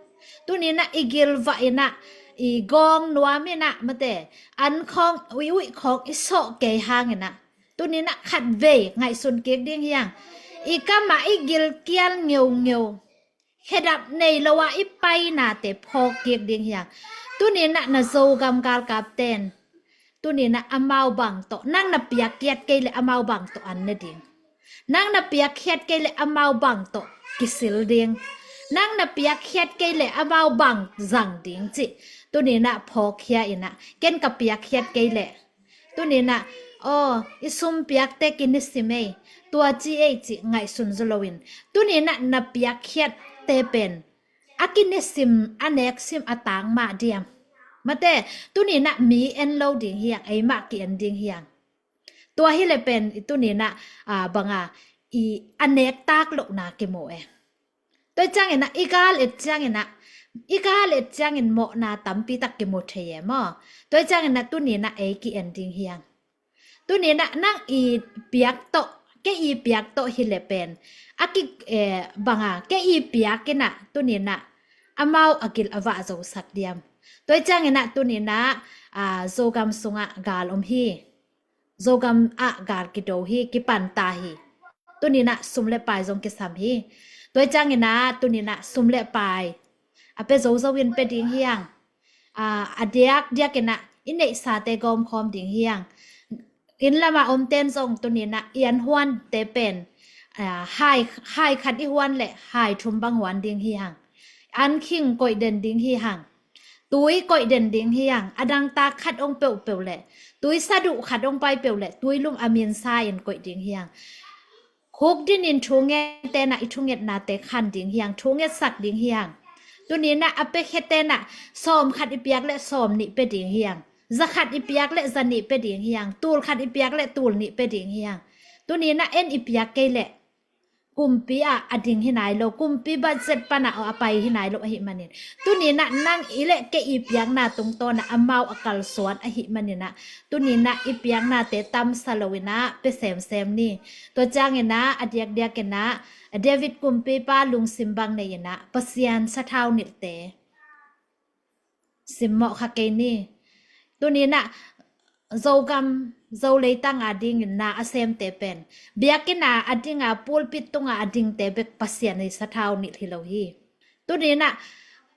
Tuni-in ah i gilvah in ah i gawng nuam inah mate, an khawng uih uih khawng i sawh kei hang inah, tuni inah khatvei ngaihsun kik ding hiang. I kamah i gilkial ngeungeu, khedap nei lo ah i painate phawk kik ding hiang. Tuni inah na Zogam galkapten, tuni inah amau bang tawh, nang na piakkhiat kei leh amau bang tawh an ne ding. Nang na piakkhiat kei leh amau bang tawh kisil ding. Nang na piakkhiat kei leh amau bang zang ding cih. Tuni inah phawkkhia inah, ken ka piakkhiat kei leh. Tuni inah, aw, i sum piakte kinisim ei, tua ci ei cih ngaihsun zaw loin, tuni inah na piakkhiatte pen a kinisim, a neksim a tang mah diam? Mate, tuni inah mi en lo ding hiang, eimah ki-en ding hiang. Tua hileh pen i tuni inah, a, banga, i a nektak lohna kimu e. Tua ciang inah i gal et ciang inah, i gal et ciangin mawhna tampi tak kimu thei e maw? Tua ciang inah tuni inah ei ki-en ding hiang. Tuni inah nang i piak tawh, kei i piak tawh hileh pen a ki, eh, banga, kei i piak inah tuni inah amau a gil a vah zosak diam? Tua ciang inah tuni inah, a, Zogam sungah gal om hi. Zogam ah gal kido hi, kipanta hi. Tuni inah sum le pai zong kisam hi. Tua ciang inah tuni inah sum le pai a pia zozo in pia ding hiang. A, a diakdiak inah i neihsate gawmkhawm ding hiang. Inn lamah omten zong tuni inah i an huante pen, a, hai, hai khat i huan leh hai thum bang huan ding hiang. An khing koih den ding hiang. Tui koih den ding hiang. A dangtak khat ong peuhpeuh leh, tui saduh khat ong pai peuh leh, tui lum a minsa in koih ding hiang. Khuk dinin thu ngetena i thungetnate khan ding hiang, thu ngetsak ding hiang. Tuni inah a piakkhiate inah sawm khat i piak leh sawm nih pia ding hiang. Za khat i piak leh za nih pia ding hiang. Tul khat i piak leh tul nih pia ding hiang. Tuni inah en i piak kei leh kumpi ah a ding hi nai lo, kumpi budget panah a pai hi nai lo ahih manin, tuni inah nang i leh kei i piakna tungtawnah amau a kalsuan ahih manin ah, tuni inah i piaknate tamsa lo inah pia semsem ni. Tua ciang inah a diakdiak inah David kumpipa lungsim bang nei inah Pasian sathau nilhte simmawh kha kei ni. Tuni inah Zogam, Zo leitang a dingin na a semte pen, biakinn a a dinga, pulpit tunga a dingte bek Pasian i sathau nilh hi lo hi. Tuni inah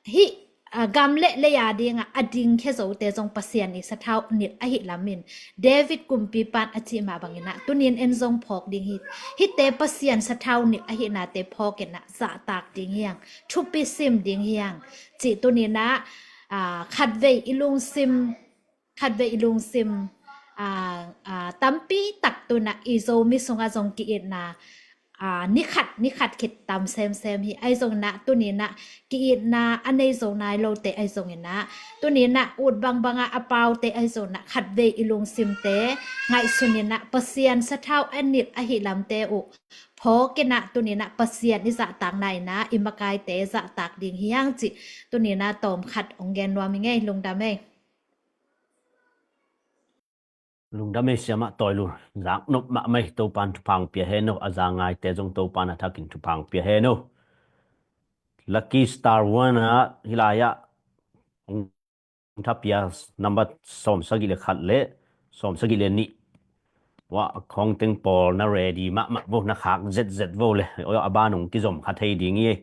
hih, a, gam le lei a dinga a dingkhia zote zong Pasian i sathau nilh ahih lamin, David kumpipan a cih mah bangin ah tuni in en zong phawk ding hi. Hihte Pasian sathau nilh ahihnate phawk inah zahtak ding hiang, thupi sim ding hiang cih tuni inah, a, khatvei i lungsim, khatvei i lungsim, a, a, tampi tak tuni inah i Zomi sungah zong ki-itna, a, ni khat ni khat khit tam semsem hi. Ahi zong inah tuni inah ki-itna a nei zo nai lote ahi zong inah, tuni inah ut bangbanga a paute ahi zong inah khatvei i lungsimte ngaihsun inah Pasian sathau a nilh ahih lamte uh phawk inah tuni inah Pasian i zahtakna inah i makaite zahtak ding hiang cih tuni inah tawm khat ong gen nuam hi ing ei. Lungdam ei. Lungdam ei siamah Tawi Lun, zaknop mahmah ei. Topan thupha ong pia hen o, a za ngaite zong Topan a thakin thupha ong pia hen o. Lucky Star One ah hih lai-ah ong thapia number sawm sagih le khat le sawm sagih le nih. Wah, khawng teng pawl na ready mahmah vo, na khak zetzet vo le, a ban ong kizom kha thei ding hi ei.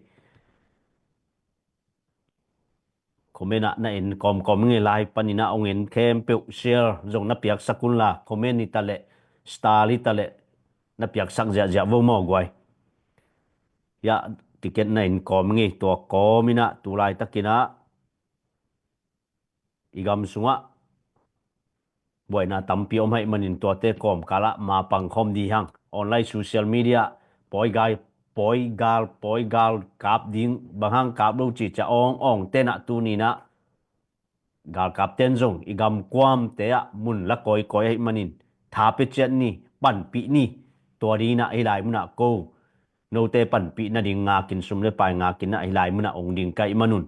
Comment ah na en kawmkawm ing ei, lai panin ah ong en khempeuh, share zong na piaksak unla, comment hi ta leh, star hi ta leh, na piaksak ziahziah vo maw guai. Hiah ticket na en kawm ing ei, tua kawm inah tu laitakin ah i gam sungah buaina tampi om ahih manin tuate kawmkalah mapang khawm ding hiang. Online social media, pawi gal, pawi gal, pawi gal kap ding, bang hang kap lo cih ciah awng awng tenah tuni inah galkap ten zong i gam kuamte ah mun la kawikawi ahih manin tha pia ciat ni, panpih ni. Tua ding inah hih lai munah ko, note panpih nading ngakin, sum le pai ngakin ah hih lai munah ong ding ka hih manun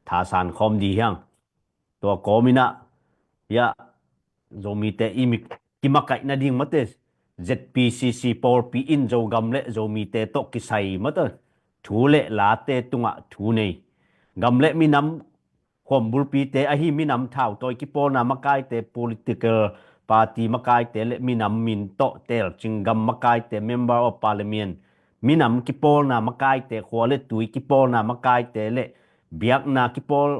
thasan khawm ding hiang. Tua kawm inah, hiah, Zomite i mi kimakaih nading mate, Z P C C pawlpi in Zogam le Zomite tawh kisai mate, thu le late tungah thu nei, gam le minam khuambulpite ahi minam thautawi kipawlna makaite, political party makaite le minam min tawh telcing gam makaite, member of parliament, minam kipawlna makaite, khua le tui kipawlna makaite le biakna kipawl,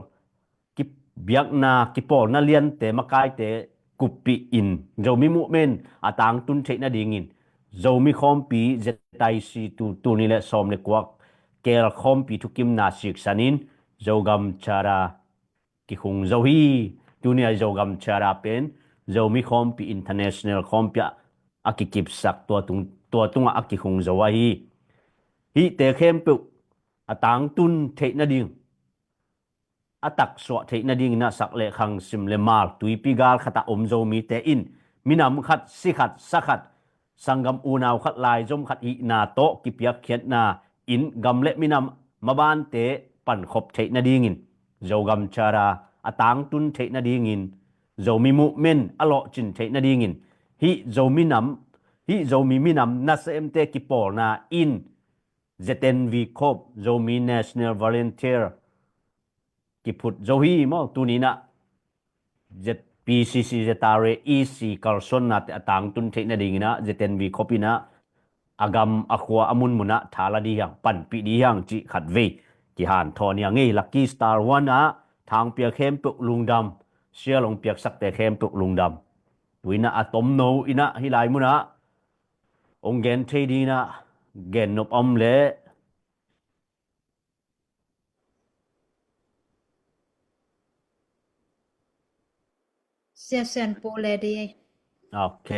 ki, biakna kipawlna liante makaite kuppih in Zomi movement a tangtun theih nadingin Zomi khawmpi Z I C tu, tuni le sawm le kuak kel khawmpi thukimna siksanin Zogam Charter kikhung zo hi. Tuni a Zogam Charter pen Zomi khawmpi international khawmpi ah a kikipsak tua tung, tua tungah a kikhung zo ahi. Hihte khempeuh a tangtun theih nading, a taksuah theih nadingin a sak le khang, sim le mal, tuipi gal khatah om Zomite in minam khat, si khat, sa khat, sanggam unau khat, laizom khat hihna tawh kipiakkhiatna in gam le minam mabante pankhop theih nadingin Zogam Charter a tangtun theih nadingin Zomi movement a lawhcin theih nadingin hih Zomi nam, hih Zomi minam nasemte kipawlna in Z N V Corps, Zomi National Volunteer kiphut zo hi maw. Tuni in ah Z P C C, Z R A, E C kalsuannate a tangtun theih nadingin ah Z N V Corps in ah a gam a khua a munmun ah tha la dih hiang, panpih dih hiang cih khatvei kihanthawn hi a ngei. Lucky Star One ah thangpia khempeuh lungdam, sial hong piaksakte khempeuh lungdam. Tu in ah a tomno in ah hih lai mun ah hong gen thei dingin ah gen nop om leh. Sia Sian Pu le di. Ok.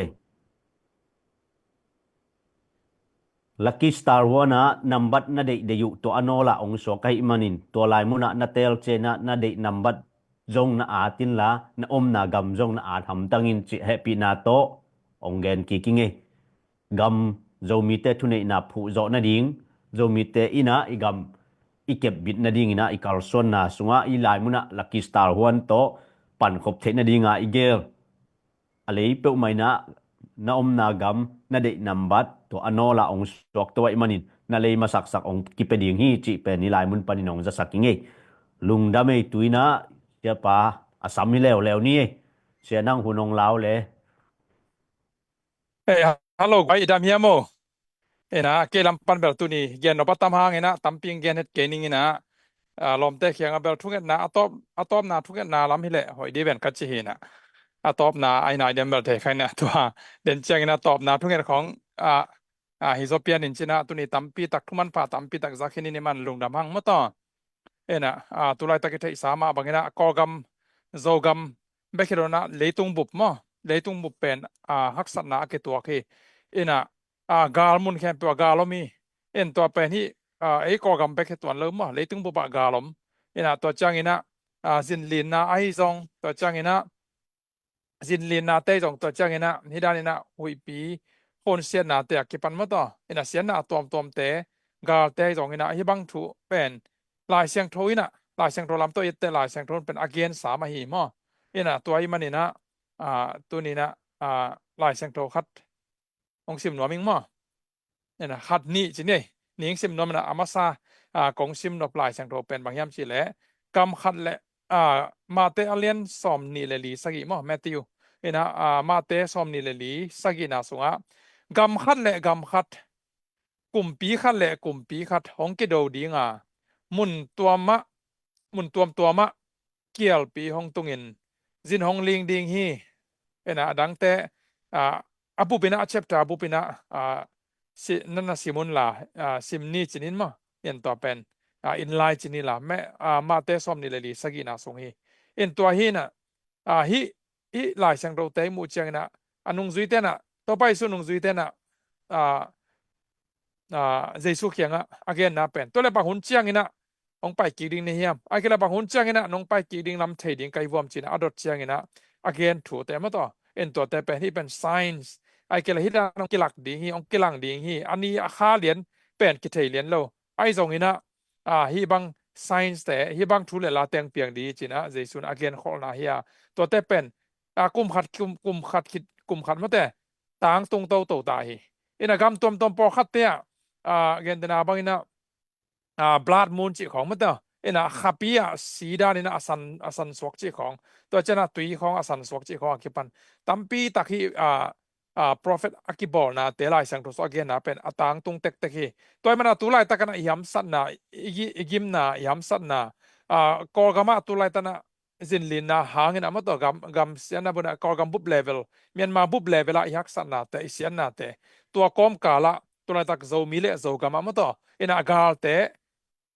Lucky Star One ah nambat na deih deih uh tua a nawlah hong suak ahih manin tua lai munah na tel ciangin ah na deih nambat zong na at inla na omna gam zong na at hamtang in cih hehpihna tawh hong gen kik ing ei. Gam Zomite thuneihna phuhzawh nading, Zomite in ah i gam i kepbit nadingin ah i kalsuanna sungah i lai munah Lucky Star One tawh pankhop theih nadinga i gel a lei peuhmah in ah na omna gam na deih nambat tua a nawlah hong suak to ahih manin na lei masaksak hong kipia ding hi cih pen i lai mun panin hong zasak ing ei. Lungdam ei. Tu in ah siapa a sam hi leuleu ni ei. Sia nang hun hong lau le. Ei, hello, guai, i dam hiam o? Ena, kei lam pan bel tuni gen nop a tam hang ena, tampi gen het kei ning ena, a, lawmte kiangah bel thungetna, a tawp, a tawpna thungetna lam hileh hoih dih ven ka ci hi ena. A tawpna a ina i dem bel thei kha ena, tua den ciangin a tawpna thunget khong, a, a, hi zaw pian in ci ena, tuni tampi tak thuman pha tampi tak zak hi ni, ni man lungdam hang maw taw. Ena, a, tulaitak i theihsa mah bangin a, Kawlgam, Zogam bek hi lo in a, leitung bup maw, leitung bup pen, a, haksatna a kituak hi. Ena, a, gal mun khempeuh ah gal om hi. En tua pen hi, a, ei Kawlgam bek hi tuan lo maw, leitung bup ah gal om. Ena, tua ciangin a, a, zinlinna ahi zong, tua ciangin a, zinlinnate zong tua ciangin a, hih danin a huihpi honsiatnate a kipan maw taw. Ena, siatna a tuamtuamte, galte ahi zongin a, hih bang thu pen Lai Siangtho in a, Lai Siangtho lam tawh i et teh Lai Siangtho pen a gensa mah hi maw. Ena, tua ahih manin a, a, tuni in a, a, Lai Siangtho khat hong sim nuam ing maw. Ena, khat nih ci ni ei. Ning sim nuam ena, a masa, a, kong sim nop Lai Siangtho pen bang hiam cih leh, gam khat le, a, Mate a lian sawm nih le li sagih maw, Matthew. Ena, a, Mate sawm nih le li sagihna sungah, gam khat le gam khat, kumpi khat le kumpi khat hong kido dinga, mun tuamah, mun tuamtuamah kialpi hong tungin zin hong ling ding hi. Ena, a dangte, a, a bupin a, a chapter a bupin a, a, si, na, na sim unla, a, sim ni ci ni maw. En tua pen, a, in lai ci ni la, me, a, Mate sawm nih le li sagihna sung hi. En tua hi ena, a, hih, hih Lai Siangthote i muh ciangin a, a nungzuite in a, Topa Jesu nungzuite in a, a, a, Jesu kiangah a genna pen, tua le bang hun ciangin a hong pai kik ding na hiam? Ahih kei leh bang hun ciangin a nong pai kik ding lam thei ding ka hi vuam ci-in a dot ciangin a, a gen thute maw taw. En tuate pen, hih pen signs. Ahih kei leh hih dan hong kilak ding hi, hong kilang ding hi. A ni a kha lian pen kithei lian lo. Ahi zongin a, a, hih bang signs te, hih bang thu le la teng piang ding hi ci-in a, Jesu in a genkholhna hi a. Tuate pen, a, kum khat, kum, kum khat khit, kum khat mawte tangtung toto ta hi. Ena, gam tuamtuam pawlkhatte ah, a, gentehna bangin a, a, blood moon cih khawng mawte, Ina khapi ah si dan ina a san, a san suak cih khawng, tua ciang a tui khawng a san suak cih khawng a kipan tampi tak hi, a, a, prophet a kibawlnate, Lai Siangtho sung a genna pen a tangtung tektek hi. Tua ahih manin a tu laitak ina i hamsatna, i gi-, i gimna, i hamsatna, a, Kawlgam ah tu laitak ina zinlinna hangin a maw tawh gam, gam siatna bun a Kawlgam bup level, Myanmar bup level ah i haksatnate, i siatnate, tua kawmkal ah tu laitak Zomi le Zogam a maw tawh ina galte,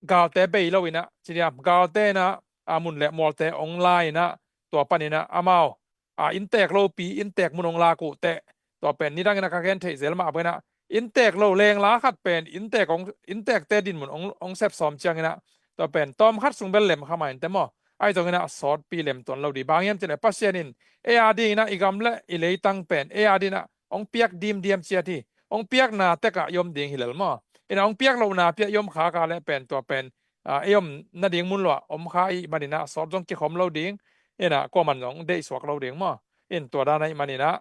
galte bei lo ina, ci diam, galte ina, a, mun le mualte hong la ina, tua pan ina amau, a, inntek lopi, inntek mun hong lak uh teh, tua pen nidang ina ka gen theih zel mah bang ina, inntek lo lengla khat pen inntek hong, inntekte dinmun hong, hong sep sawm ciang ina, tua pen tawm khat sung bel lem kha mah in teh maw. Ahi zong ina sawtpi lem tuan lo ding, bang hiam cih leh Pasian in ei a ding ina i gam le i leitang pen ei a ding ina hong piak dimdiam ciat hi. Hong piakna tek ah i om ding hi lel maw. Ina hong piak lohna pi ah i om khak a leh pen tua pen, a, ei om nading mun luah om kha ahih man ina sawt zong kikhawm lo ding. Ina kuaman zong deihsuak lo ding maw. In tua dan ahih man ina,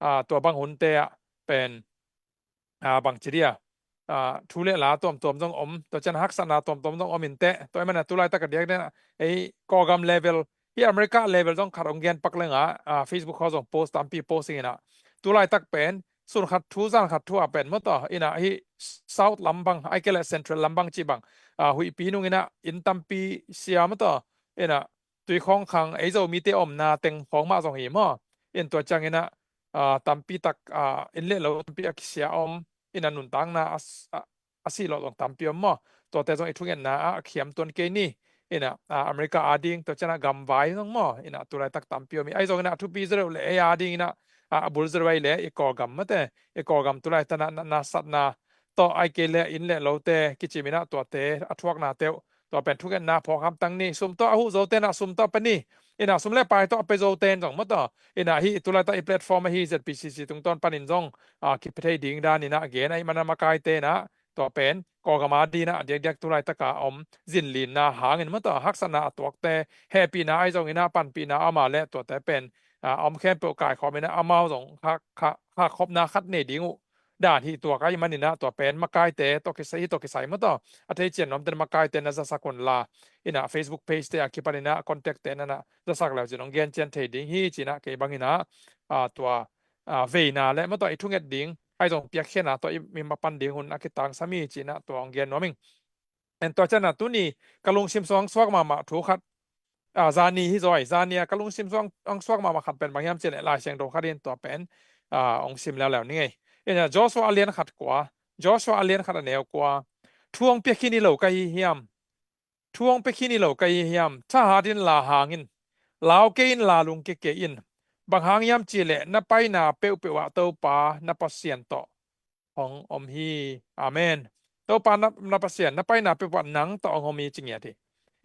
a, tua bang hunte ah pen, a, bang ci dia, a, thu le la tuamtuam zong om, tua ciang haksatna tuamtuam zong om in teh, tua ahih man ina tu laitak a diakdiak ina ei Kawlgam level, hih America level zong khat hong gen pak leng a, a, Facebook khawng zong post tampi post ing ina, tu laitak pen sun khat thu zan khat thu a pen maw tawh ina hih South lam bang, ahih kei leh Central lam bang cih bang, a, huihpi nung ina inn tampi sia maw tawh ina tui khawng khang, ei Zomite omna teng khawng mah zong hi maw. In tua ciang ina, a, tampi tak, a, inn le lo tampi a kisia om, ina nuntakna a s-, a, a sih lawh zong tampi om maw. Tuate zong i thungetna ah a khiam tuan kei ni. Ina, a, America a ding, tua ciang a gamvai zong maw, ina tu laitak tampi om hi. Ahi zong ina a thupi zaw deuh le ei a ding ina, a, a bul zaw deuh ahih leh i Kawlgam mate, i Kawlgam tu laitak ina na, nasatna tawh, ahih kei leh inn le lote kicim ina tuate a thuaknate uh, tua pen thungetna phawk hamtang ni. Sum tawh a huh zote ina sum tawh pia ni. Ina sum le pai tawh a pia zote in zong maw tawh ina hih tu laitak i platform ahi Z P C C tungtawn panin zong, a, kipia thei ding dan ina gen ahih man ina makaite ina tua pen Kawlgam a ding ina a diakdiak tu laitak a om zinlinna hangin maw tawh haksatna a tuakte hehpihna ahi zong ina panpihna a om a leh tuate pen, a, a om khempeuh kaikhawm ina amau zong kha, kha, khakkhopna khat nei ding uh dan hi tuak ahih man ina tua pen makaite tawh kisai, hih tawh kisai maw tawh a thei cian nuamte in makaite na zasak un la, ina Facebook page te a kipan ina contact te na na zasak le uh cin hong gen cian thei ding hi ci ina kei bang ina, a, tua, a, veina le maw tawh i thunget ding ahi zong piakkhiatna tawh i, i mapan ding hun a kitangsam hi ci ina tua hong gen nuam ing. En, tua ciang a tuni ka lungsim sung hong suak mahmah thu khat, a, zani hi zaw hi, zani a ka lungsim sung hong suak mahmah khat pen bang hiam cih leh Lai Siangtho khat in tua pen, a, hong sim leuleu ni ngei. Ina Joshua a lian khat kua, Joshua a lian khat a neu kua, thu hong pia khin hi lo ka hi hiam? Thu hong pia khin hi lo ka hi hiam? Thahat in la hang in, lau kei in la lungkia kei in. Bang hang hiam cih leh na paina peuhpeuh ah Topa na Pasian tawh hong om hi. Amen. Topa na, na Pasian, na paina peuhpeuh ah nang tawh hong om hi ci ngiat hi.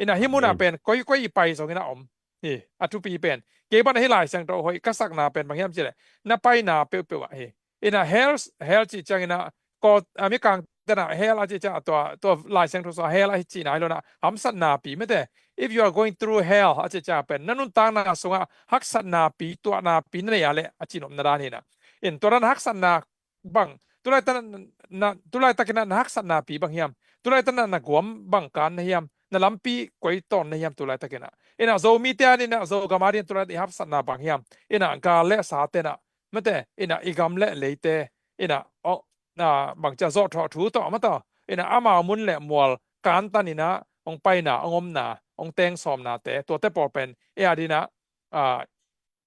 Ina hih mun ah pen koi koi i pai zong ina om hi. A thupi pen kei bang hih Lai Siangtho hoih ka sakna pen bang hiam cih leh na paina peuhpeuh ah hi. Ina hell, hell cih ciang ina ko, a, Mikang te in hell a cih ciang tua, tua Lai Siangtho sung hell a hi cihna hi lo ina hamsatna pi mate. If you are going through hell a cih ciang pen na nuntakna sungah haksatna pi, tuahna pi na nei a leh a cihnopna dan hi ina. In tua dan haksatna bang, tu laitak ina, na, tu laitak ina na haksatna pi bang hiam? Tu laitak ina na guam bang kan na hiam? Na lampi koi tawn na hiam tu laitak ina? Ina Zomite a ding ina, Zogam a ding tu laitak i haksatna bang hiam? Ina gal le sate ina, mate, ina i gam le leite ina, o, na bangci a zawhthawh thu tawh maw tawh ina amau mun le mual kantan ina hong paina, hong omna, hong teng sawmnate, tuate pawl pen ei a ding ina, a,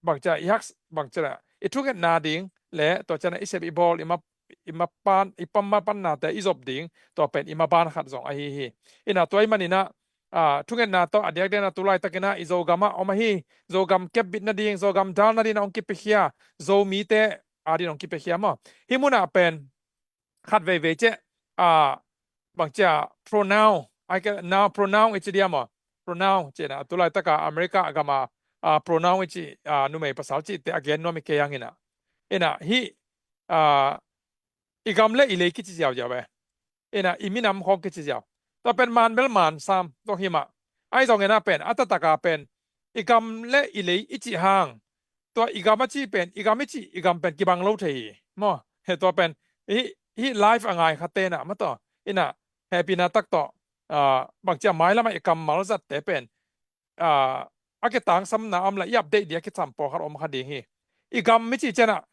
bangci a i hak, bangci a i thungetna ding le tua ciang a i sep i bawl, i ma, i mapan, i pam mapannate i zop ding, tua pen i maban khat zong ahi hi. Ina tua ahih man ina, a, thungetna tawh a diakdiak ina tu laitak ina i Zogam ah om ahi, Zogam kepbit nading, Zogam dal nading ina hong kipiakhia, Zomite a ding ina hong kipiakhia maw. Hih mun ah pen khat veivei ciah, a, bangci a pronoun, ai ke, noun, pronoun i ci diam maw. Pronoun ci ina tu laitak a America gam a, a, pronoun i ci, a, numei pasal cihte a gen nuam hi kei hang ina. Ina hih, a, i gam le i lei kici ziauziau e. Ina i minam khawng kici ziau. Tua pen man bel man sam zong hi mah. Ahi zong ina pen a taktak a pen i gam le i lei i cih hang, tua i gam a cih pen, i gam i cih, i gam pen kibang lo thei hi maw. He tua pen hih, hih life a ngai khate ina maw tawh ina hehpihna tak tawh ah, bangci a mailam ah i kammal zatte pen, ah, a kitangsamna om la i update ding a kisam pawlkhat om kha ding hi. I gam i cih ciangin ah,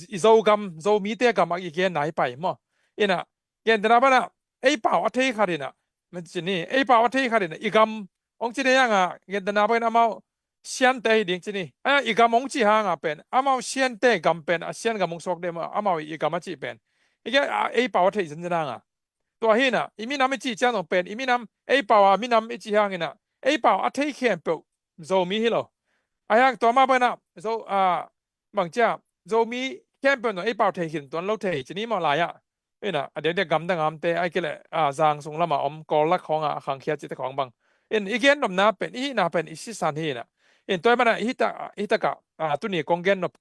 i Zogam, Zomite gam a i genna hi pai maw. Inah, gentehna banah, ei pau a thei khat inah, man ci ni, ei pau a thei khat inah, i gam, hong ci ding hang a, gentehna banah amau Siante hi ding ci ni. A, i gam hong ci hang a pen, amau Siante gam pen, a Sian gam hong suak ding maw, amau i gam a cih pen. I gen, a, ei pau a thei zenzen hang a. Tua hi inah, i minam i cih ciang zong pen, i minam, ei pau a minam i cih hang inah, ei pau a thei khempeuh Zomi hi lo. A hang tua mah banah, Zo, a, bangci a, Zomi khempeuh zong ei pau thei khin tuan lo thei ci ni maw lai ah. Inah, a diakdiak gamdang amte, a hih kei leh, a, zang sung lamah om, Kawl lak khawngah a khangkhia cihte khawng bang. In, i gennopna pen, i hihna pen, i sisan hi inah. In, tua ahih manah, i hih tak, i hih takah, a, tuni kong gennop,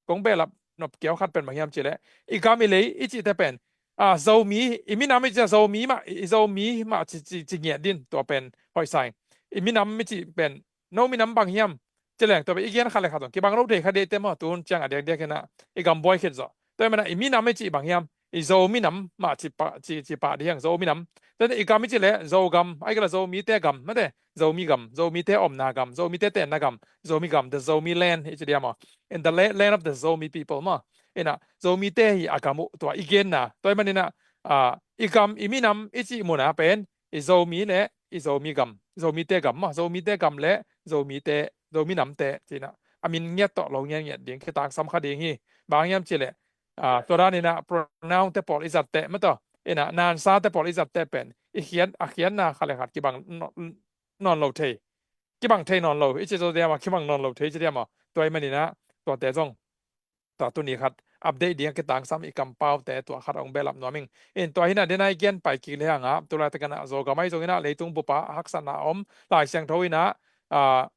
kong behlap nop kiau khat pen bang hiam cih leh, i gam i lei, i cihte pen, a, Zomi, i minam i cih Zomi mah, i Zomi mah ci, ci, ci ngiat ding, tua pen hoih sa ing. I minam i cih pen, no minam bang hiam, ci leng tua pen i gen khat le khat zong kibang lo thei kha ding te maw, tun ciang a diakdiak inah, i gam buai khit zawh. Tua ahih manah i minam i cih bang hiam, i Zo minam mah ci pah, ci, ci pah ding hang, Zo minam. Tua i gam i cih leh, Zogam, a hih kei leh Zomite gam, mate, Zomi gam, Zomite omna gam, Zomite tenna gam, Zomi gam, the Zomi land, i ci ding maw. In the la-, land of the Zomi people maw. Inah, Zomite hi a gam uh, tua i genna. Tua ahih manin ah, ah, i gam, i minam, i cih mun ah pen, i Zomi le, i Zomi gam, Zomite gam maw, Zomite gam le, Zomite, Zomi namte, ci inah. A min ngiat tawh lo ngiat ngiat ding, kitangsam kha ding hi. Bang hiam cih leh, ah, tua dan inah pronoun te pawl i zatte, mataw. Inah, nansate pawl i zatte pen, i khiat, a khiatna khat le khat kibang nawn, nawn lo thei. Kibang thei nawn lo, i ci zo ding maw, kibang nawn lo thei ci ding maw. Tua ahih manin ah, tuate zong, tua tuni khat, update ding a kitangsam i kampaute, tua khat hong behlap nuam ing. In tua hi inah, den a i gen pai kik le hang a, tu laitak inah, Zogam ahi zong inah, leitung bup ah haksatna om, Lai Siangtho inah, ah,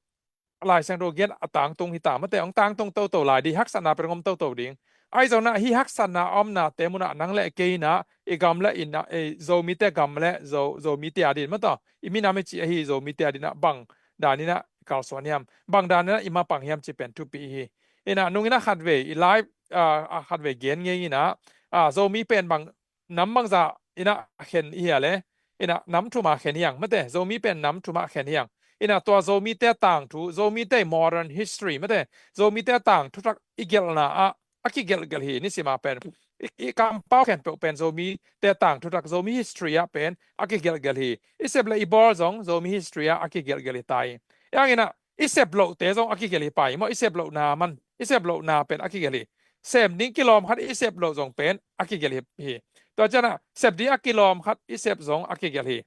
Lai Siangtho gen a tangtung hi ta, mate, hong tangtung toto lai ding, haksatna pen hong om toto ding. Ahi zong inah, hih haksatna a omnate mun ah nang le kei inah, i gam le inah, eh, Zomite gam le, Zo, Zomite a ding, mataw, i minam i cih ahi Zomite a ding inah, bang dan inah i kalsuan hiam, bang dan inah i mapang hiam cih pen thupi hi. Inah, nung inah khatvei, i lai, ah, ah, khatvei gen ngei inah, ah, Zomi pen bang, nam bangzah inah khen i hia le, inah nam thum ah khen hi hang, mate, Zomi pen nam thum ah khen hi hang. Inah tua Zomite tangthu, Zomite modern history, mate, Zomite tangthu thak i gelhna ah, a kigelhgelh hi, nisim a pen. I, i kampau khempeuh pen Zomite tangthu thak, Zomi history ah pen a kigelhgelh hi. I sep le i bawl zong Zomi history ah a kigelhgelh hi ta hi. Hih hang inah, i sep lohte zong a kigelh hi pai maw, i sep lohna man, i sep lohna pen a kigelh hi. Sem ding kilawm khat i sep loh zong pen a kigelh hi, hi. Tua ciang ah, sep ding a kilawm khat i sep zong a kigelh hi.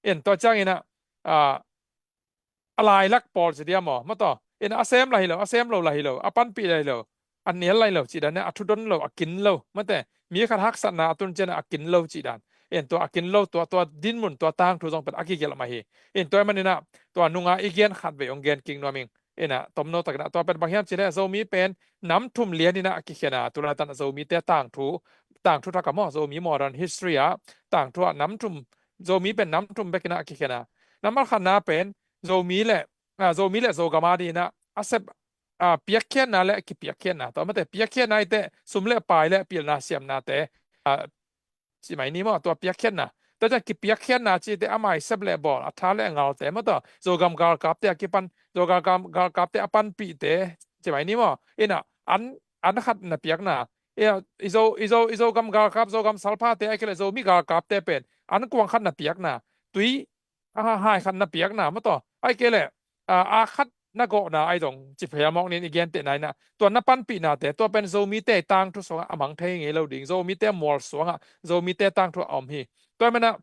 In tua ciang inah, ah, a lailak pawl ci ding maw, mataw. Inah a sem lah hi lo, a sem lo lah hi lo, a panpih lah hi lo, a nial lah hi lo, cih dan inah a thudon lo, a kin lo, mate. Mi khat haksatna a tun ciang inah a kin lo cih dan. In tua a kin lo, tua, tua dinmun, tua tangthu zong pen a kigelh mah hi. In tua ahih manin ah, tua nung a i gen khatvei hong gen kik nuam ing. Inah, tomno tak inah, tua pen bang hiam cih leh, Zomi pen nam thum lian inah a kikhen a, tu laitak inah Zomite tangthu, tangthu thak ah maw, Zomi modern history ah, tangthu ah nam thum, Zomi pen nam thum bek inah a kikhen a. Nambat khatna pen, Zomi le, ah, Zomi le Zogam a ding inah, a sep, ah, piakkhiatna le kipiakkhiatna. Tua mate, piakkhiatna i teh, sum le pai le pilna siamnate, ah, ci mai ni maw, tua piakkhiatna. Tua ciang kipiakkhiatna cihte, amau i sep le bawl, a tha le a ngalte, mataw, Zogam galkapte a kipan, Zogam gal-, galkapte a panpihte, ci mai ni maw. Inah, an, an khat na piakna. Inah, i Zo, i Zo, i Zogam galkap, Zogam salphate, ahih kei leh Zomi galkapte pen an kuang khat na piakna. Tui, a, hai khat na piakna, mataw. Ahih kei leh, a, a khat na gawhna ahi zong, ci phei a mawk ning, i gentehna inah, tua na panpihnate, tua pen Zomite tangthu sungah a mang thei ngei lo ding, Zomite mual sungah, Zomite tangthu a om hi. Tua ahih manah,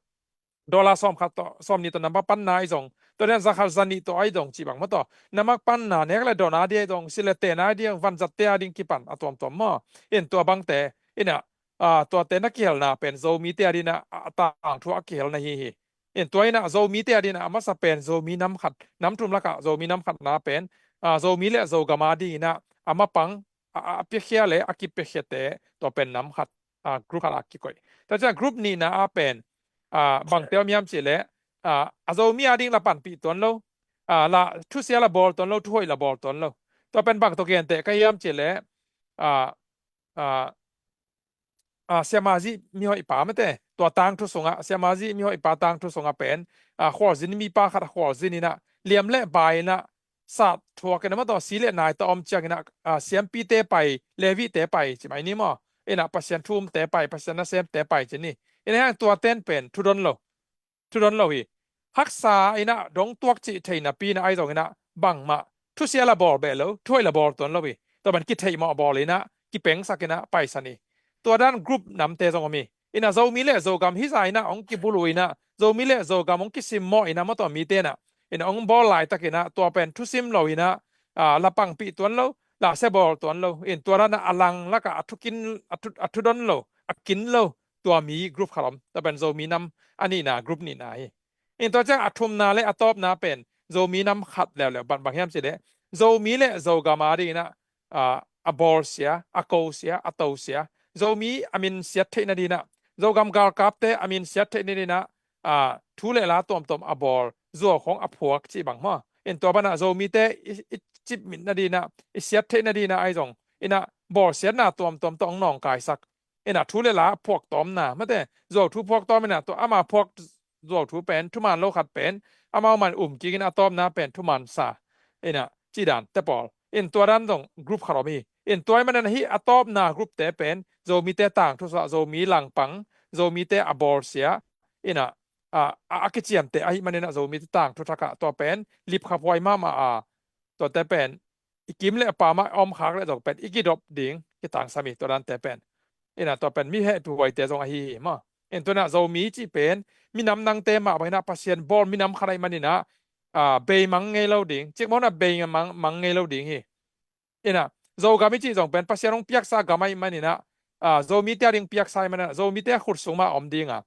dollar sawm khat tawh, sawm nih tawh na mah panna ahi zong, tua dan za khat za nih tawh ahi zong cih bang, mataw, na mah panna nek le dawn a ding ahi zong, silh le ten a ding, vanzatte a ding kipan a tuamtuam maw. In tua bangte, inah, ah, tuate na kihelna pen Zomite a ding inah, ah, tangthu a kihelna hi hi. In tua inah Zomite a ding inah a masa pen Zomi nam khat, nam thum lakah Zomi nam khatna pen, ah, Zomi le Zogam a ding inah a mapang, a, a, a piakhia le a kipiakhiate, tua pen nam khat, ah, group khat a kikoih. Tua ciang group nihna ah pen, ah, bangte om hiam cih leh, ah, a Zomi a ding la panpih tuan lo, ah, la thusia la bawl tuan lo, thuhoih la bawl tuan lo. Tua pen bang tawh genteh ka hiam cih leh, ah, ah, ah, Siamah Zih mihoih pa mate, tua tangthu sungah, siamazi mihoihpa tangthu sungah pen, a, khualzin mipa khat a khualzin inah, liam le bai inah, sat thuak inah, maw tawh si le nai tawh om ciang inah, a, siampite pai, Levite pai, ci mai ni maw. Inah Pasian thu umte pai, Pasian nasemte pai ci ni. Inah hang tua ten pen, thudon lo. Thudon lo hi. Haksa inah dong tuak cih thei napi inah ahi zong inah bangmah thusia la bawl beh lo, thuhoih la bawl tuan lo hi. Tua ban kitheih mawh bawl inah, kipengsak inah paisan hi. Tua dan group namte zong om hi. Inah Zomi le Zogam hi za inah hong kibulu inah, Zomi le Zogam hong kisimmawh inah maw tua mite inah, inah hong bawl laitak inah tua pen thusim lo inah, a, la pangpih tuan lo, la sia bawl tuan lo. In tua dan a lang lakah a thukin, a thu, a thudon lo, a kin lo, tua mi group khat om. Tua pen Zomi nam a nihna, group nihna hi. In tua ciang a thumna le a tawpna pen Zomi nam khat leuleu, bang, bang hiam cih leh Zomi le Zogam a ding inah, a, a bawlsia, a kosia, a tosia, Zomi a min siat theih nading inah, Zogam galkapte a min siat theih nading inah, a, thu le la tuamtuam a bawl, zuau khawng a phuak cih bang maw. In tua banah Zomite i, i cip mit nading inah, i siat theih nading inah ahi zong inah bawlsiatna tuamtuam tawh hong nawngkaisak. Inah thu le la phuak tawmna, mate, zuau thu phuak tawm inah tua ama phuak zuau thu pen, thuman lo khat pen, amau man um kik inah a tawpna pen thuman sa. Inah, ci dan te pawl. In tua dan zong group khat om hi. In tua ahih manin hih a tawpna group te pen, Zomite tangthu sungah, Zomi langpang, Zomite a bawlsia, inah, a, a, a kiciamteh ahih manin ah Zomite tangthu thakah tua pen, lipkhaphuai mahmah a, tuate pen, i kim le a pam ah om khak leh zong pen i kidop ding kitangsam hi, tua dante pen. Inah tua pen mi hehpih huaite zong ahi hi maw. In tua inah Zomi cih pen minam dangte mah bang inah Pasian bawl minam khat ahih man inah, a, beimang ngei lo ding. Cikmah hun ah beimang, mang ngei lo ding hi. Inah Zogam i cih zong pen Pasian hong piaksa gam ahih man inah, a, Zomite a ding piaksa ahih man inah Zomite a khut sung mah om ding a,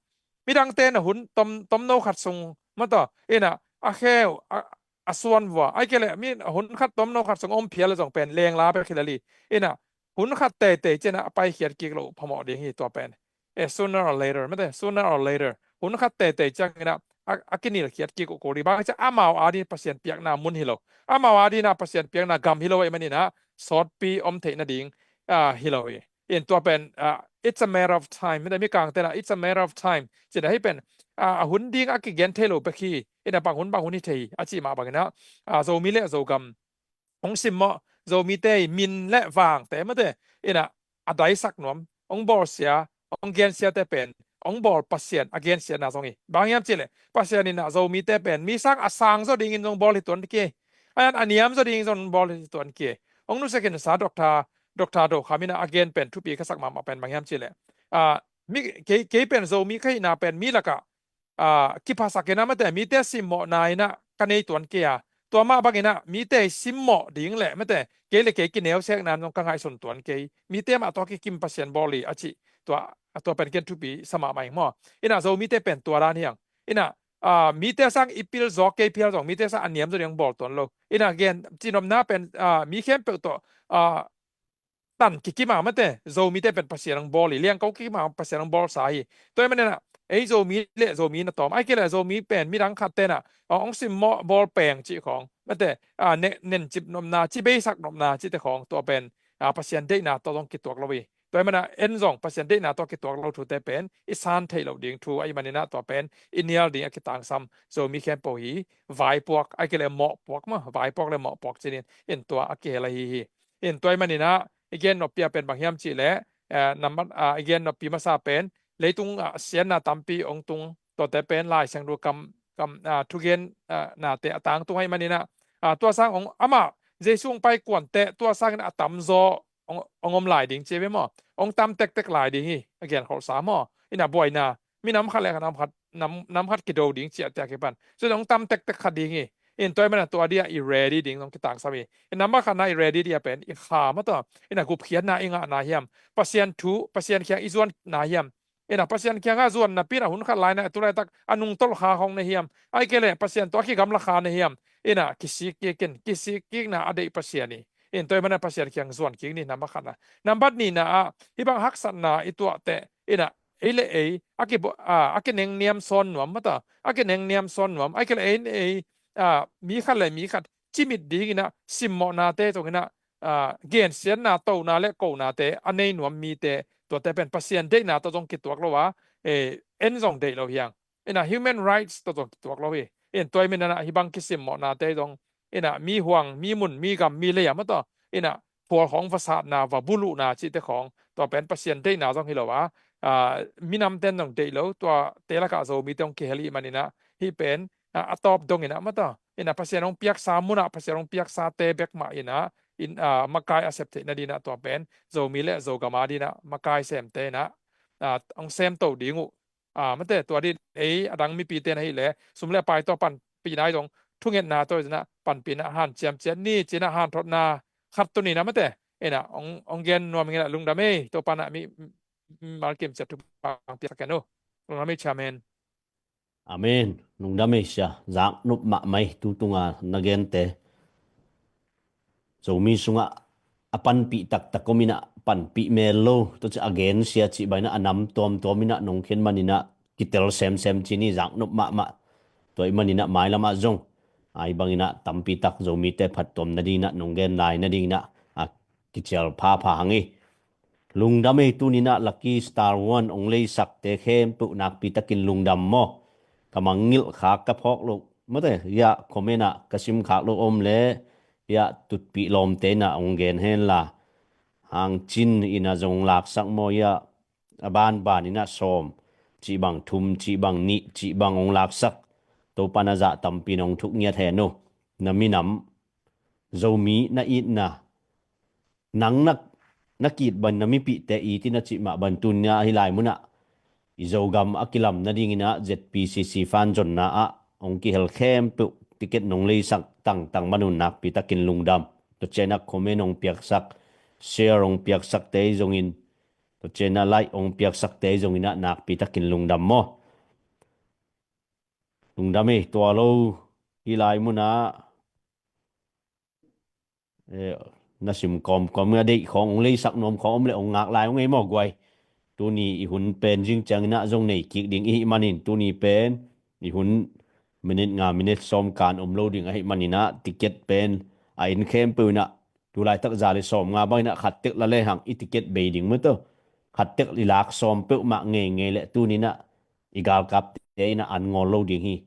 midangte na hun tom, tomno khat sung maw tawh, inah a kheu, a, a suan vua, ahih kei leh mi hun khat tomno khat sung om phial le zong pen lengla bek hi lel hi. Inah hun khat teitei ciangin ah a paikhiat kik loh phamawh ding hi tua pen. Eh, sooner or later, mate, sooner or later. Hun khat teitei ciangin ah a, a kinilkhiat kik uh kul hi. Bang hang hiam cih leh amau a ding Pasian piakna mun hi lo. Amau a ding ah Pasian piakna gam hi lo ahih man inah sawtpi om theih nading, ah, hi lo hi. In tua pen, ah, it's a matter of time. Mate, Mikangte inah, it's a matter of time. Ci inah hih pen, ah, a hun ding a kigen thei lo bek hi. Inah bang hun bang hun hi thei hi, a cih mah bang inah, ah, Zomi le Zogam hong simmawh Zomite i min le vangte, mate, inah a daisak nuam, hong bawlsia, hong gensiate pen, hong bawl Pasian a gensiatna zong hi. Bang hiam cih leh Pasian inah Zomite pen mi sang a sang zaw dingin zong bawl hi tuan kei. A, a niam zaw dingin zong bawl hi tuan kei. Hong nusia khinsa Doctor, Doctor Do Kham inah a gen pen thupi ka sak mahmah pen bang hiam cih leh, a, mi, kei, kei pen Zomi ka hihna pen mi lakah, a, kiphasak inah, mate, mite simmawhna inah ka nei tuan kei a, tua mah bang inah mite simmawh ding le, mate, kei le kei kineusekna in zong ka ngaihsun tuan kei. Mite mah tawh kikim Pasian bawl hi a cih, tua, tua pen ken thupi sa mahmah ing maw. Inah Zomite pen tua dan hi hang. Inah, a, mite sang i pil zawk kei phial zong, mite sang a niam zaw ding hong bawl tuan lo. Inah gen cihnopna pen, a, mi khempeuh tawh, a, tan kikim a, mate, Zomite pen Pasian hong bawl hi, liangko kikim a Pasian hong bawlsa hi. Tua ahih man inah ei Zomi le Zomi na tawm, ahih kei leh Zomi pen midang khatte inah, a, hong simmawh bawl peng cih khawng, mate, a, ne, nencip nopna, ci beisak nopna cihte khawng, tua pen, a, Pasian deihna tawh zong kituak lo hi. Tua ahih man inah en zong Pasian deihna tawh kituak lo thute pen i san theih loh ding thu ahih man inah tua pen i nial ding a kitangsam Zomi khempeuh hi. Vaipuak, ahih kei leh mawhpuak maw, vaipuak le mawhpuak ci-in, in tua a kihel ahi hi. In tua ahih man inah i gen noppi a pen bang hiam cih leh, eh, nambat, ah, i gen noppi masa pen leitung, ah, siatna tampi hong tung, tuate pen Lai Siangtho kam, kam, ah, thugen, ah, nate a tangtung ahih man inah, ah, tua sang hong, amah Jesu hong pai kuan teh tua sangin a tamzaw hong, hong om lai ding ci ve maw. Hong tam tektek lai ding hi, a gen kholsa maw. Inah buaina, minam khat le nam khat, nam, nam khat kido ding ciahte a kipan. So hong tam tektek kha ding hi. In tua ahih man inah tua ding ah i ready ding zong kitangsam hi. In nambat khatna i ready ding a pen i kha maw tawh, inah gupkhiatna i ngahna hiam, Pasian thu, Pasian kiang i zuanna hiam. Inah Pasian kiangah zuan napi inah hun khat lai inah tu laitak a nungtolh kha khawng na hiam, ahih kei leh Pasian tawh a kigamla kha na hiam. Inah kisik kik in, kisik kikna a deih Pasian hi. In tua ahih man inah Pasian kiang zuan kik ni, nambat khatna. Nambat nihna ah hih bang haksatna i tuah teh, inah ei le ei a ki, a, a kinengniam sawn nuam maw tawh, a kinengniam sawn nuam, ahih kei leh ei le ei, a, mi khat le mi khat cimit ding inah simmawhnate zong inah, a, gensiatna, tona le konate a nei nuam mite tuate pen Pasian deihna tawh zong kituak lo a, eh, en zong deih lo hi hang. Ina human rights tawh zong kituak lo hi. In tua i min ina hih bang kisimmawhnate zong ina mi huang, mi mun, mi gam, mi lei a mataw ina phual khawng va satna, va buluhna cihte khawng, tua pen Pasian deihna zong hi lo a, ah, minamten zong deih lo, tuate lakah Zomite hong kihel ih man ina hih pen, ah, a tawp dong ina mataw ina Pasian hong piaksa munah Pasian hong piaksate bek mah ina in, ah, makai a sep theih nadinah tua pen Zomi le Zogam a dinah makai semte ina, ah, hong semto ding uh. Ah, mate tua din ei a dang mipite na hih le sum le pai tawh panpihna i zong thungetna tawh i zina panpihna hanciam ciat ni cina hanthotna khat tuni na mate ina hong, hong gen nuam ngena lungdam ei, Topa na mi, mi malkim ciat thupha piak ken uh. Lungdam ei, Chairman. Amen. Lungdam ei sia, zak nop mahmah ei tu tunga na gente. Zomi sungah a panpih taktak om ina panpih mel lo, tua ci a gen sia cih bang ina a nam tuamtuam ina nong khen man ina kitel semsem ci ni, zak nop mahmah. Tua i man ina mailamah zong ai bang ina tampi tak Zomite phattuam nading ina nong gen lai nading ina a kicial phapha hang ei. Lungdam ei, tuni ina Lucky Star One hong leisakte khempeuh nakpi takin lungdam maw. Ka mangngilh khak ka phawk loh mate, ia comment ah ka sim khak loh om le ia tutpih lawmte ina hong gen henla, hangcin ina zong laksak maw, ia a banban ina sawm cih bang, thum cih bang, nih cih bang hong laksak. Topa na zah tampi in hong thuk ngiat hen uh. Na minam Zomi na itna nang na, na ki-it bang na mipihte it ina cih mah bang tuni a hih lai munah i Zogam a kilam nading ina Z P C C fan zonna ah hong kihel khempeuh ticket nong leisak tangtang man un nakpi takin lungdam. Tua ciang ina comment hong piaksak, share hong piaksakte zongin, tua ciang ina like hong piaksakte zong ina nakpi takin lungdam maw. Lungdam ei, tua lo hih lai munah eh, na sim kawmkawm a deih khawng hong leisak nuam khawng om le hong ngak lai hong ei maw guai. Tuni i hun pen zing ciang ina zong nei kik ding i hih manin tuni pen i hun minute nga, minute sawm kan om lo ding ahih man ina ticket pen a in khempeuh ina tu laitak za le sawm nga bang ina khat tek la lehang i ticket bei ding mataw. Khat tek i lak sawm peuhmah ngeingei le tuni ina i galkapte ina an ngawl lo ding hi.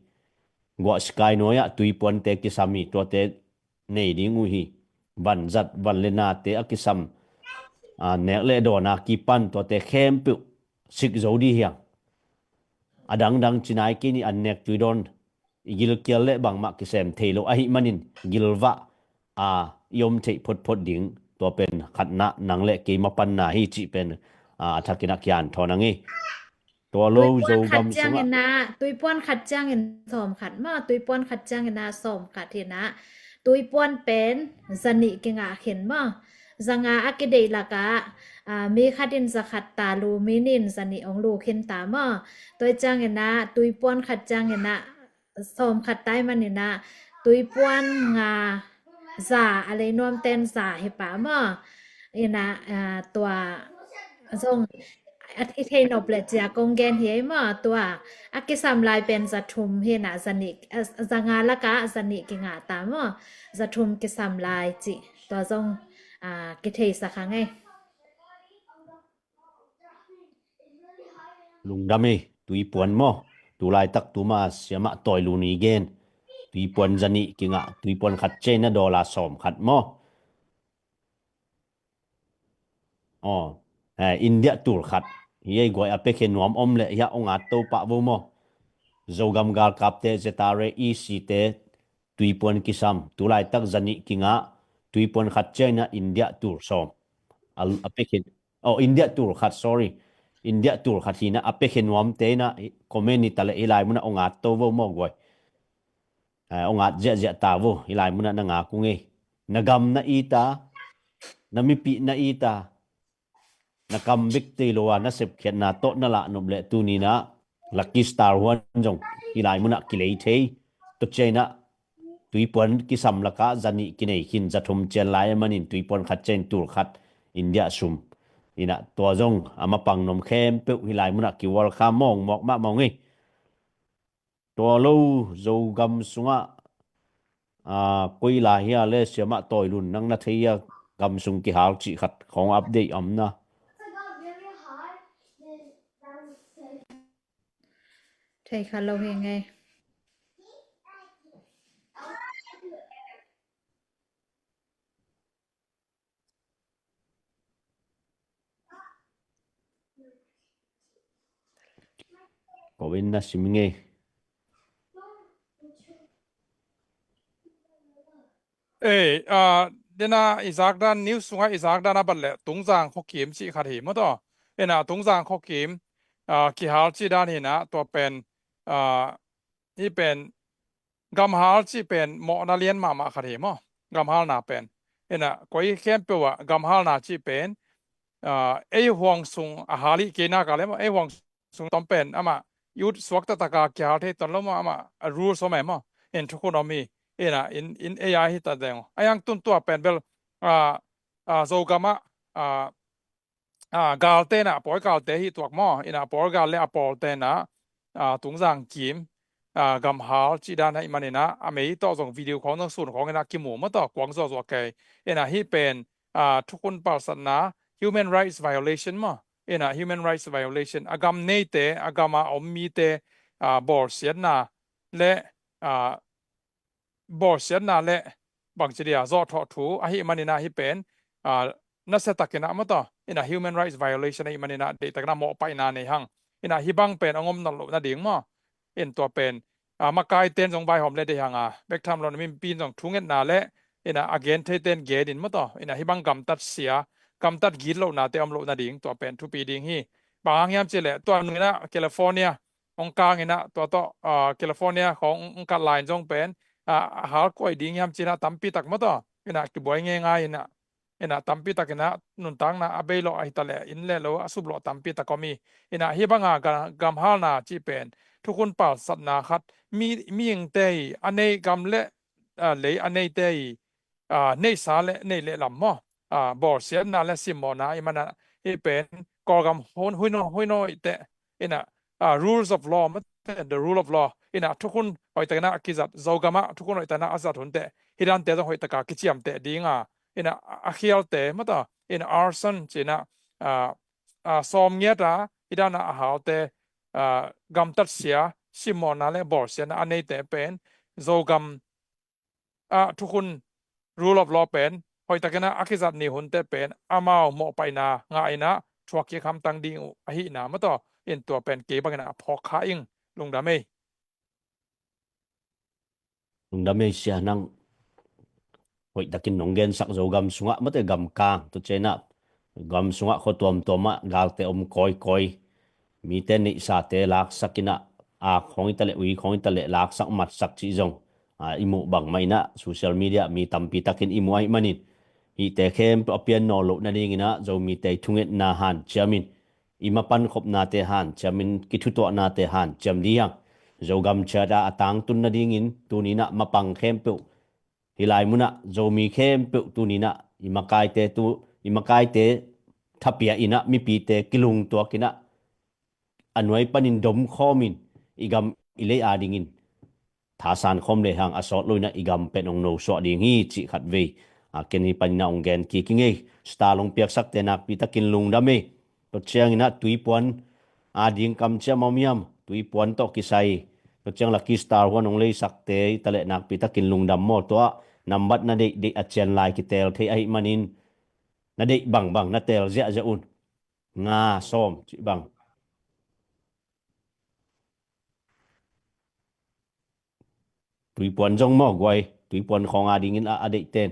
Guah sikai nuai ah tuipuante kisam hi, tuate nei ding uh hi. Vanzat, van le nate a kisam, a, nek le dawn a kipan tuate khempeuh sik zo dih hiang. A dangdang ci nai kei ni, an nek tui dawn i gilkial le bangmah kisem thei lo ahih manin gilvah a i om theih photphot ding, tua pen khatna nang le kei mapanna hi cih pen, a, a thakin a kian thawn a ngei. Tua lo Zogam sungah tuipuan khat ciangin sawm khat maw, tuipuan khat ciangin a sawm khat hi ina, tuipuan pen zanih kingah khin maw. Zanga a kideih lakah, a, mi khat in zakhat ta lu, mi nih in zanih hong lu khin ta maw. Tua ciangin a tuipuan khat ciangin a sawm khat tai man ina tuipuan nga, za a lei nuamten za hi pah maw. Ina, a, tua zong a i thei nop le cia kong gen hi ei maw. Tua a kisam lai pen za thum hi ina, zanih, a, zanga lakah zanih kingah ta maw. Za thum kisam lai cih tua zong, a, kitheisak hang ei. Lungdam ei, tuipuan maw. Tu laitak tuma siamah tawi lu ni gen. Tuipuan zanih kingah, tuipuan khat ciang ina dollar sawm khat maw. Aw, eh, India tul khat. Hi ei guai, a piakhia nuam om le hiah hong at to pah vo maw. Zogam galkapte, Z R A E C te tuipuan kisam. Tu laitak zanih kingah, tuipuan khat ciang ina India tul sawm. A, a piakhia, oh, India tul khat, sorry. India tul khat hi ina, a piakhia nuamte ina comment ni ta le hih lai munah hong at to vo maw guai. Eh, hong at ziahziah ta vo, hih lai munah na ngak ung ei. Na gam na it a, na mipih na it a, na kam bek thei lo a na sepkhiatna tawh na lah nop le tuni ina Lucky Star One zong hih lai munah kilei thei. Tua ciang ina tuipuan kisam lakah zanih kinei khin, za thum ciang lai a manin tuipuan khat ciang tul khat India sum. Ina tua zong a mapang nuam khempeuh hih lai munah ki-welcome mawngmawk mahmah ung ei. Tua lo Zogam sungah, a, koi lai hia le siamah tawi lun nang na thei a gam sung kihal cih khat khawng update om na. Thei kha lo hi ngei. Ko in na sim ngei. Ei, ah, dena i zakdan, news sunga i zakdan a bat le Tungzang khuakim cih khat hi maw taw. Ina Tungzang khuakim, ah, kihal cih dan hina tua pen, ah, hi pen gamhal cih pen mawhna lian mahmah khat hi maw. Gamhalna pen. Ina koi khempeuh ah gamhalna cih pen, ah, ei huang sung a hal hi kei nak a le maw. Ei huang sung tom pen amah youth suak taktak a kihal thei ton lo maw, amah a rules om e maw. In thukhun om hi. Ina in, in ei a hi ta deng. A yang tun tua pen bel, ah, ah, Zogam ah, ah, ah, galte na, a pawi galte hi tuak maw. Ina a pawi gal le a pawlte na, ah, Tungzang kim, ah, gamhal cih dan ahih manin ah, a mei tawh zong video khawng zong sun khawng ina kimu maw taw, kuang zuahzuah kei. Ina hi pen, ah, thukhun palsatna, human rights violation maw. Ina human rights violation, a gam neite, a gam a om mite, ah, bawlsiatna le, ah, bawlsiatna le bangci dia zawhthawh thu ahih manin ah hi pen, ah, nasia takin ah maw taw, ina human rights violation ahih manin ah deihtakin ah mawhpaihna nei hang. Ina hi bang pen a ngom nawn loh nading maw. In tua pen, ah, makaiten zong vaihawm le deih hang a, bek tham lo na mipin zong thungetna le, ina a gen theiten gen in maw taw. Ina hi bang gamtat sia, gamtat git lohnate om loh nading tua pen thupi ding hi. Bang hang hiam cih le tua nung ina California hong kang ina tua tawh, ah, California khawng hong, hong kat lai in zong pen, ah, a hal koi ding hiam cih ina tampi tak maw taw. Ina kibuai ngeingai ina, ina tampi tak ina nuntakna a bei lawh ahi ta le in le lo a sup lawh tampi tak om hi. Ina hi banga ga-, gamhalna cih pen thukhun palsatna khat, mi, mihingte hi a nei gam le, ah, lei a neite hi, ah, neihsa le nei le lam maw, ah, bawlsiatna le simmawhna ahih manin ah hi pen Kawlgam hun, huino, huino ite ina, ah, rules of law maw te, the rule of law ina thukhun hoihtakin ah a kizat, Zogam ah thukhun hoihtakin ah a zat hun te hi dante zong hoihtaka kiciamteh ding a, ina a khialte maw taw, ina arson cih ina, ah, ah, sawm ngiat a hi dan a a halte, ah, gamtat sia, simmawhna le bawlsiatna a neite pen Zogam ah thukhun rule of law pen hoihtakin ah a kizat ni hunte pen amau mawhpaihna ngah ina thuak kik hamtang ding uh ahihna maw taw. In tua pen kei bangin ah a phawk kha ing. Lungdam ei. Lungdam ei sia, nang hoihtakin nong gensak. Zogam sungah maw te, gamkang, tua ciang ah gam sungah khua tuamtuam ah galte om kawikawi. Mite neihsate laksak ina, ak khawng hi ta le, ui khawng hi ta le laksak matsak cih zong, ah, i muh bangmah ina social media mi tampi takin i muh ahih manin, hihte khempeuh a pian nawn loh nading ina Zomite i thungetna hanciam in, i mapan khopnate hanciam in, kithutuahnate hanciam dih hang. Zogam ciat ah a tangtun nadingin tuni in ah mapang khempeuh, hih lai mun ah Zomi khempeuh tuni in ah i makaite tu, i makaite thapia in ah mipite kilungtuak in ah a nuai panin domkhawm in i gam i lei adingin thasan khawm le hang, a sawt lo in ah i gam pen hong nosuah ding hi cih khat vei, a, ken hih panin ah hong gen kik ing ei. Star hong piaksakte nakpi takin lungdam ei. Tua ciangin ah Tuipuan ading kamciam a om hiam, Tuipuan tawh kisai, tua ciang Lucky Star huan hong leisakte hi ta le nakpi takin lungdam maw. Tua nambat na deihdeih a cian lai kitel thei ahih manin na deih bangbang na tel ziahziah un. Nga sawm cih bang. Tuipuan zong maw guai, Tuipuan khawng adingin a, a deihten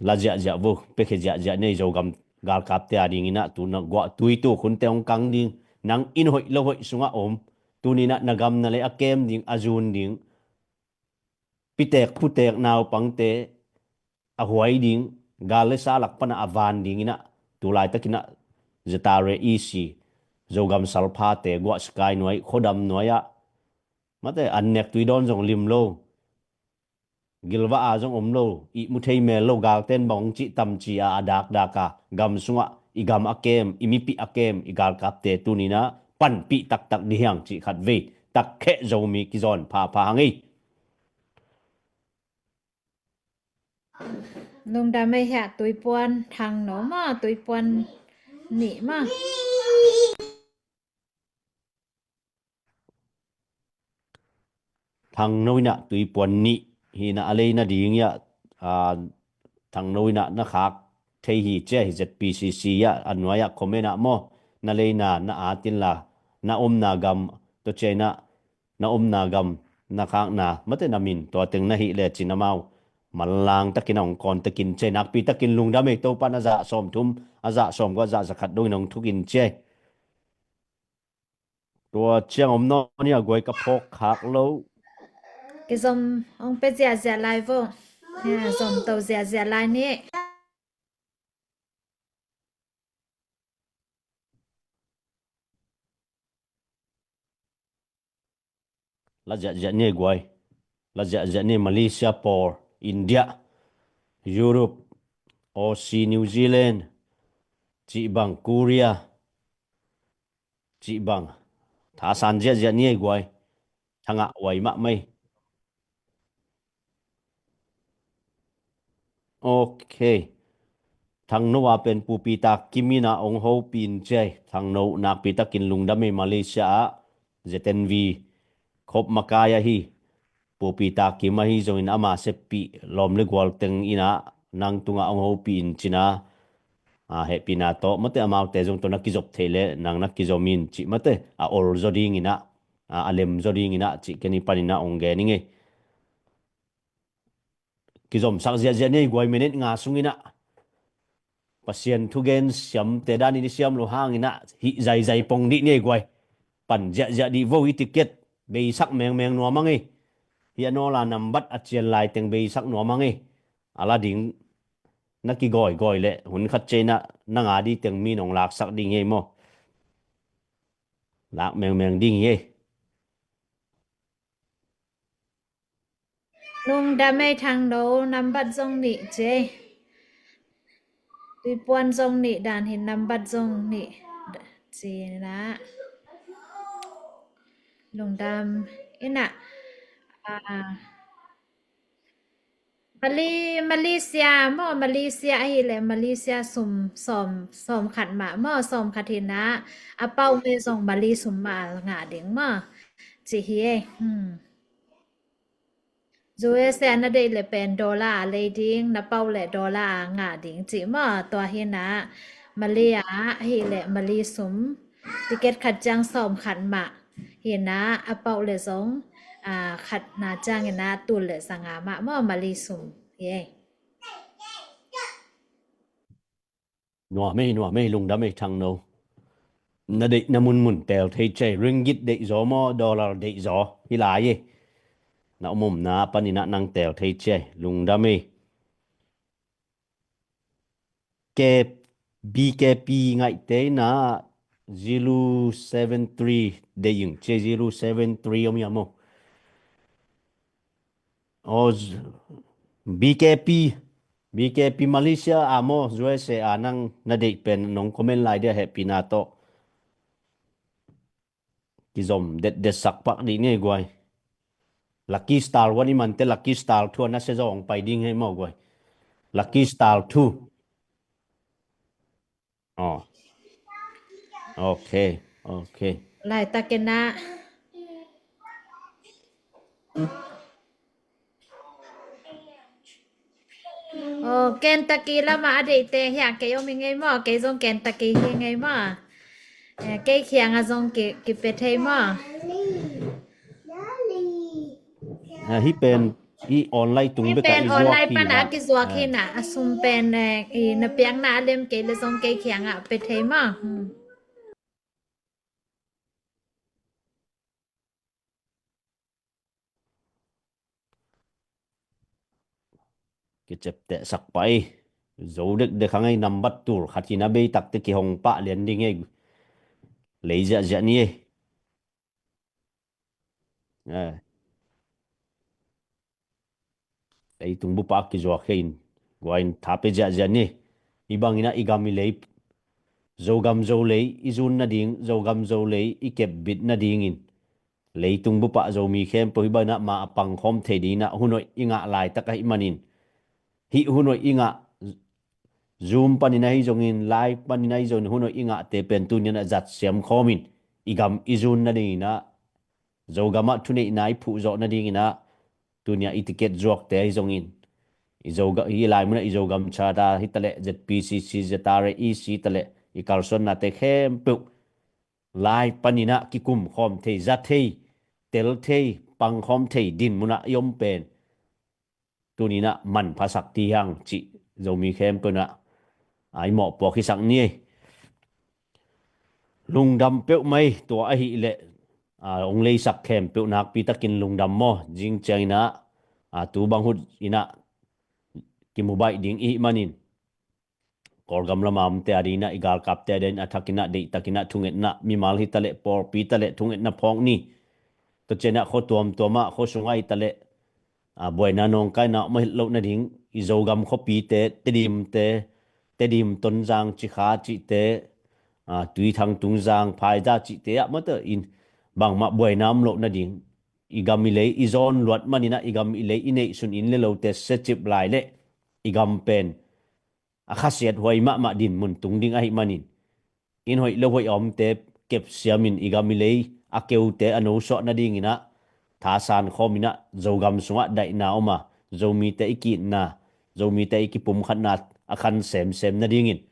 la ziahziah vo, piakhia ziahziah nei. Zogam galkapte adingin ah tu na guah tui tuk hunte hong kang ding, nang in hoih lo hoih sungah om, tuni in ah na gam na lei a kem ding, a zun ding, pitek putek naupangte a huai ding, gal le sa lak pan ah a van ding in ah, tu laitakin ah Zatare E C, Zogam salphate guah Sky nuai, khuadam nuai ah, mate, an nek tui dawn zong lim lo, gilva a zong om lo, ihmu thei mel lo, galten bang hong cih tam ci a, a dakdak a gam sungah i gam a kem, i mipih a kem, i galkapte tuni in ah panpih taktak dih hang cih khat vei. Takkheh Zomi kizawn phapha hang ei. Lungdam ei hia, Tuipuan thang no maw, Tuipuan nih maw. Thangno in ah Tuipuan nih hi in ah a lei nading hi ah, a, Thangno in ah na khak thei hi ci a, hi Z P C C hi ah, a nuai ah comment ah maw, na leina na at inla, na omna gam, tua ciang in ah na omna gam, na khakna, mate na min, tua teng na hih le cin amau manlang takin a hong kawn takin ci a, nakpi takin lungdam ei, Topa'n a zah sawmthum, a zah sawmkua, a zah zakhat dongin hong thukin ci a. Tua ciang om nawn hi a guai, ka phawk khak lo. Kizom hong pia ziahziah lai vo. Ya, zom to ziahziah lai ni. La ziahziah ni ei guai. La ziahziah ni ei, Malaysia pawl, India, Europe, Aussie, New Zealand, cih bang, Korea, cih bang. Thasan ziahziah ni ei guai. Thangah uai mahmah ei. Ok. Thangno a pen Pu Peter Kim in ah hong hopih in ci a, Thangno nakpi takin lungdam ei, Malaysia ah Z N V khop makai ahi Pu Peter Kim ahi zongin ama seppih lawm le gual teng in ah nang tungah hong hopih in cin a, a, hehpihna tawh, mate amaute zong tawh na kizop theih leh nang na kizom in cih, mate a ol zaw dingin ah, a, a lem zaw dingin ah cih ken i panin ah hong gen ing ei. Kizomsak ziahziah ni ei guai, minute nga sungin ah. Pasian thugen siamte danin i siam loh hangin ah hih zaizai pong dih ni ei guai. Pan ziahziah dih vo, i ticket beisak mengmeng nuam ing ei. Hih a nawl a nambat a cian lai teng beisak nuam ing ei. A la ding na kigawigawih leh hun khat ciang in ah na nga dih teng mi'n hong laksak ding hi ei maw. Lak mengmeng ding hi ei. Lungdam ei, Thangno nambat zong nih ci ei. Tuipuan zong nih dan hi, nambat zong nih ci in ah. Lungdam in ah. A, Mali-, Malaysia maw, Malaysia ahih leh Malaysia sum sawm, sawm khat mah maw, sawm khat hi in ah, a pau mah zong Mali sum mah a ngah ding maw. Ci hi ei. Hmm. U S A na deih leh pen dollar a lei ding, na pau leh dollar a ngah ding cih maw, tua hi in ah, Mali ah ahih leh Mali sum, ticket khat ciang sawm khat mah hi in ah, a pau leh zong, a, khatna ciangin ah tul leh zanga mah maw, Mali sum hi ei. Nuam ei, nuam ei, lungdam ei Thangno. Na deihna munmun teel thei ci ei, ringgit deih zaw maw, dollar deih zaw hi lai ei. Na om omna panin ah nang teel thei ci ei, lungdam ei. K-, B K P ngaihte in ah zero seven three deih ing ci ei, zero seven three om hiam maw. Aw, z-, B K P, B K P Malaysia a maw, U S A a nang na deih pen nong comment lai dia, hehpihna tawh. Kizom detdet sak pak dih ni ei guai. Lucky Star one i mante Lucky Star two a nasia zaw hong pai ding hi ei maw guai. Lucky Star two. Aw. Ok, ok. Laitakin ah. Aw, Kentucky lamah a deihte hiah kei om ing ei maw, kei zong Kentucky hi ing ei maw. Eh, kei kiangah zong ki, kipia thei maw. Ah, hih pen, hih online tung bek ah i zuak hi in ah. Hih pen online pan a kizuak hi in ah, a sum pen, eh, i na piakna a lem kei leh zong kei kiangah pia thei maw. Hmm. Kiciaptehsak pah ei. Zo dekdek hang ei, nambat tul khat hi in ah, bei takte kihong pah lian ding ei. Lei ziahziah ni ei. Eh. Leitung bup ah kizuak hi in, guai in tha pia ziahziah ni. Hih bangin ah i gam i lei, Zogam Zolei i zun nading, Zogam Zolei i kepbit nadingin, leitung bup ah Zomi khempeuh hih bangin ah ma a pangkhawm thei dingin ah hun hoih i ngah laitak ahih manin, hih hun hoih i ngah, Zoom panin ahi zongin, live panin ahi zongin, hun hoih i ngahte pen tuni in ah zat siam khawmin, i gam i zun nadingin ah Zogamah thuneihna i phuhzawh nadinginah tunia i ticket zuakte ahi zongin, i Zoga-, i lai munah i Zogam Charter hitaleh, Z P C C, Z R A, E C taleh, i kalsuannate khempeuh lai paninah kikum khawm thei, za thei, tel thei, pang khawm thei din munah i om pen tuninah manphasak ti hiang cih Zomi khempeuh inah a i mawhpuak hisak ni. Lungdam peuhmai tua ahileh, a, hong leisak khempeuh nakpitakin lungdam maw. Zing cianginah, a, tu bang hut inah kimubaih ding ihih manin, Kawlgam lama omte adinginah, i galkapte adinginah, a thakinah, deihtakinah thungetna, mimal hitaleh, pawlpi taleh thungetna phawk ni. Tua cianah khua tuamtuamah, khua sungah hitaleh, a, buaina nawngkaina om a hilh loh nading, i Zogam khuapite, Tedimte, Tedim, Tonzang, Cikha cihte, a, Tuithang, Tungzang, Phaiza cihte ah mataw in bangmah buaina om loh nading, i gam i lei i zawn luat maninah, i gam i lei i neihsun in le lote siacip lai leh i gam pen a khasiat huai mahmah dinmun tung ding ahih manin, in hoih lo hoih a omte kepsiamin, i gam i lei a keute a nosuah nadinginah thasan khawminah, Zogam sungah daihna om a, Zomite i ki-itna, Zomite i kipumkhatna a khan semsem nadingin,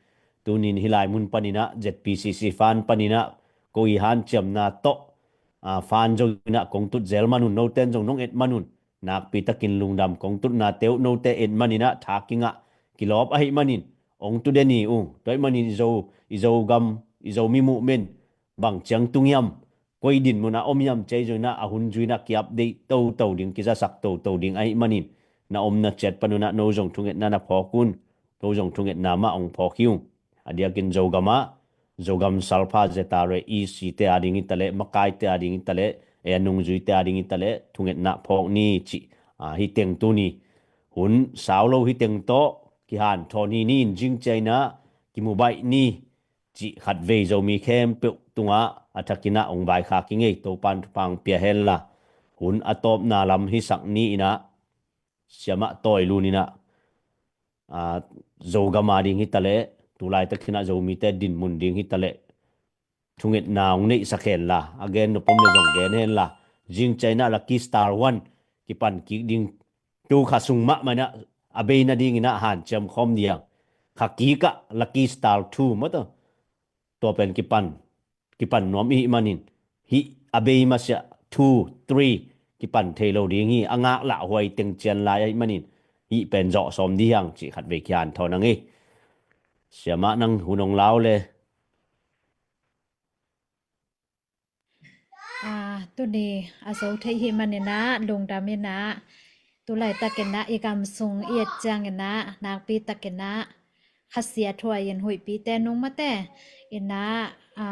tunin hih lai mun paninah, Z P C C fan paninah, ko i hanciamna tawh, a, fan zonginah kong tut zel manun, noten zong nong et manun, nakpitakin lungdam. Kong tutnate uh note et maninah tha kingah kilawp ahih manin, hong tu den hi ung. Tua ahih manin i Zo, i Zogam, i Zomi movement bang ciang tung hiam, koi dinmunah om hiam ci-a i zuinah, a hun zuinah ki-update toto ding, kizasak toto ding ahih manin, na omna ciat panunah no zong thungetna na phawk un. No zong thungetna mah hong phawk hi ung. A diakin Zogamah, Zogam Salpha, Z R A, E C te ading hitaleh, makaite ading hitaleh, ei a nungzuite ading hitaleh thungetna phawk ni cih, a, hih teng tuni hun sau lo hih teng tawh kihanthawn hi ni. In zing cianginah kimubaih ni cih khatvei Zomi khempeuh tungah a thakinah hong vaikhak hi ing ei. Topan thupha pia henla, hun a tawpna lam hisak ni inah, siamah tawi lun inah, a, Zogam ading hitaleh, tu laitakinah Zomite dinmun ding hitaleh, thungetna hong neihsak henla, a gen nop om le zong gen henla. Zing cianginah Lucky Star one kipan kik ding, tu kha sung mahmah inah a bei nadinginah hanciam khawm ding. Kha kikah Lucky Star two mataw, tua pen kipan, kipan nuam ihih manin, hih a bei masiah two, three kipan thei lo ding hi. A ngaklah huai teng cian lai ahih manin, hih pen zawh sawm ding hiang cih khatvei kihanthawn ang ei. Siamah, nang hun hong lau le. A, tuni a zo thei hih maninah lungdam inah, tu laitakinah i gam sung i et cianginah nakpitakinah khasiat huai in huihpite nung mate inah, a,